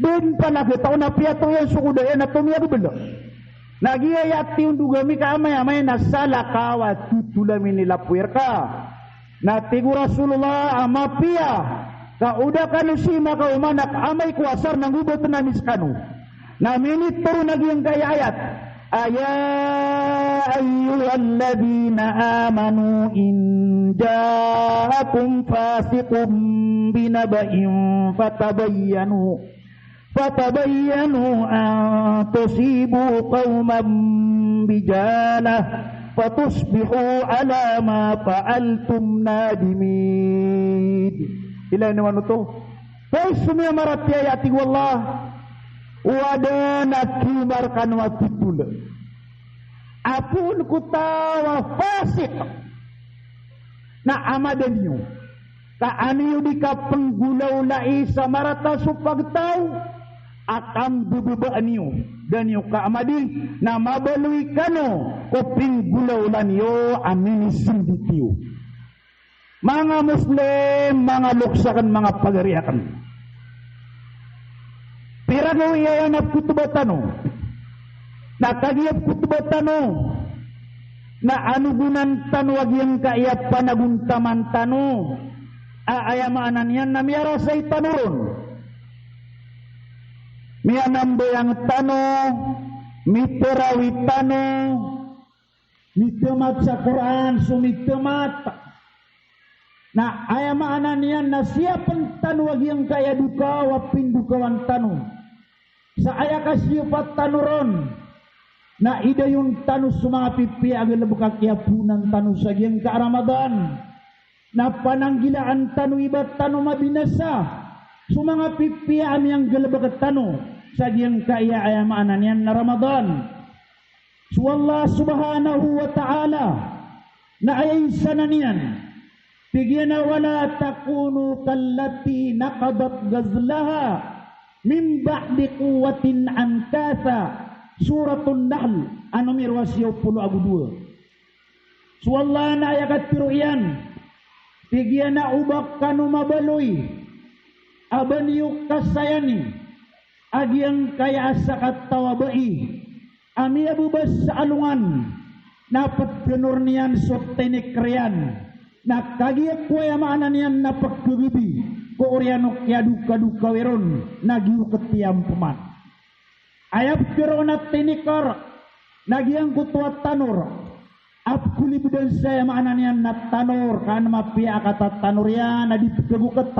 dn palagtaw na piyato iyan so koda iyan a tomiyagobl. Na giyaya a tiyondog ami ka amay-amay na salakaw a totol a minilapoy rka." Na tig o Rasulullah a, "Mapiya ka o da kano sii makaoma na amay ko asar na nggobatn ami skano." Na minitoron a giyangkaya ayat a, "Ya ayyuhalladhina amanu in ja'akum fasiqun binaba'in fatabayyanu, fatabayyanu an tusibu qawman bijahalah fatusbihu ala ma fa'altum nadimin." Ilay niyo man oto. Hay so miyamaratiyaya, tig o Allah, o adn a kiyaoma rkano a totol a poon ko taw a fasiq, na amada niyo. Ka an iyo di kapnggolawlai sa marata so pagtaw a kambebebaan iyo. Da niyo kaamadi na mabaloy kano ko pinggolawla niyo a minisindit iyo. Manga Muslim, manga loks akn, manga pagari akn. Pira gawii aya na pkhotba tano. Na kagiya pkhotba tano na anogonan tano a giyangkaya panagontaman tano. A aya maana niyan na miyarasay tano ron. Miyanambayang tano, mitarawih tano, mitamat sa Qur'an so mitamat. Na aya maana niyan na siyapn tano a giyangkaya dokaw a pindokawan tano. Sa aya kasiyapat tano ron na idayon tano so manga pipiya a galbk a kiyapoonan tano sa giyangka a Ramadan. Na pananggilaan tano i ba tano mabinasa so manga pipiya a miyanggalbk tano sa giyangkaya, aya maana niyan na Ramadan. So Allah subhanahu wa ta'ala na aya isanan iyan, tig iyan a, "Wala takunu kallati naqadat ghazlaha min ba'di quwwatin ankatha." Suratun Nahl, a numero a siyaw polo ago dowa. So Allah na aya katharo iyan, tig iyan a, o ba kano mabaloy a ba niyo kasayani a giyangkaya a sakataw a bai a miyabebas sa alongan na pthanor niyan so tinikr iyan, na kagiya ko, aya maana niyan na pkhagabi ko oriyan o kiyadokadokawi ron na giyokt iyan pman. Aya ptharoon a tinikr na giyangkoto a tanor a pkholibdan sa, aya maana niyan na tanor, ka an mapiya a katatanor iyan na di pkhagokt.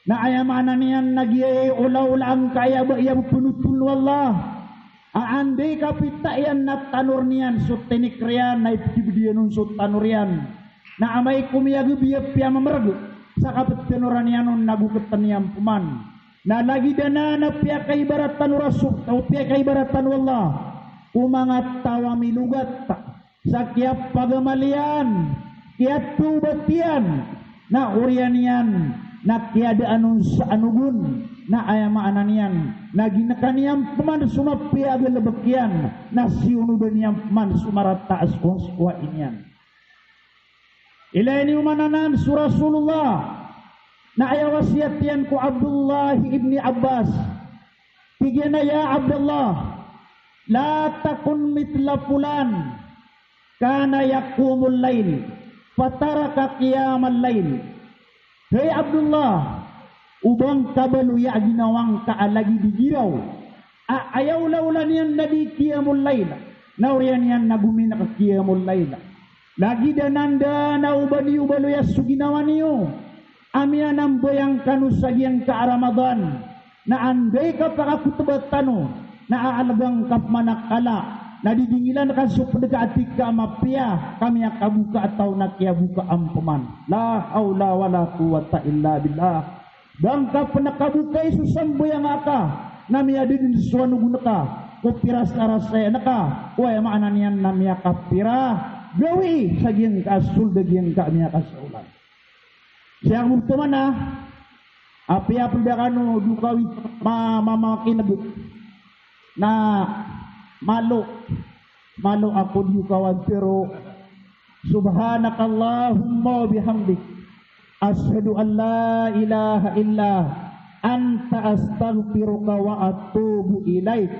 Na aya maana niyan na giyai olaola angkaya a bai a pphanothol o Allah a anda i kapita iyan na tanor niyan so tinikr iyan na ipkhibdi iyan on so tanor iyan. Na amay ko miyagabi a piyamamrg sa kapthanoran iyan on na goktn iyan pman. Na lagid anan a piyakaibaratan o Rasul, o piyakaibaratan o Allah ko manga taw a milogat sa kiyapagamal iyan, kiyatawbat iyan, na oriyan iyan na kiyadaan on sa anogon, na aya maana niyan na ginkan iyan pman so mapiya a galbk iyan, na siyonodan iyan pman so marata a skowaskowa iyan. Ilay niyo man anan so Rasulullah, na aya wasiyat iyan ko Abdullah ibn Abbas. Tig iyan a, "Ya Abdullah, la takun mithla fulan kana yaqumul layl fataraka qiyamal layl." Hay Abdullah, o ba ngka baloya a ginawa ngka a lagid i giraw a aya olaola niyan na di qiyamul layl, na oriyan iyan na gominak qiyamul layl. Lagid anan dn a o ba niyo baloya so ginawa niyo a miyanambayang kano sa giyangka a Ramadan, na anda i kapakakhotba tano na aalga ngka pman a kala, na didingilan ka so pd ka a tig ka a mapiya ka miyakaboka a taw na kiyabokaan pman. La hawla wala quwwata illa billah. Ba ngka pn kabokay so sambayang aka na miyadn so anogon ka ko pirasarasay angka, o aya maana niyan na miyakapira gawii sa giyangka a sold a giyangka a miyakasaolan. Siyang oto man a, apiya pn da kano dokawi ma-, ma-, mamakin'g na malo, malo ako di kawan tero, "Subhanakallahumma wa bihamdik, ashhadu an la ilaha illa anta, astaghfiruka wa atubu ilaik."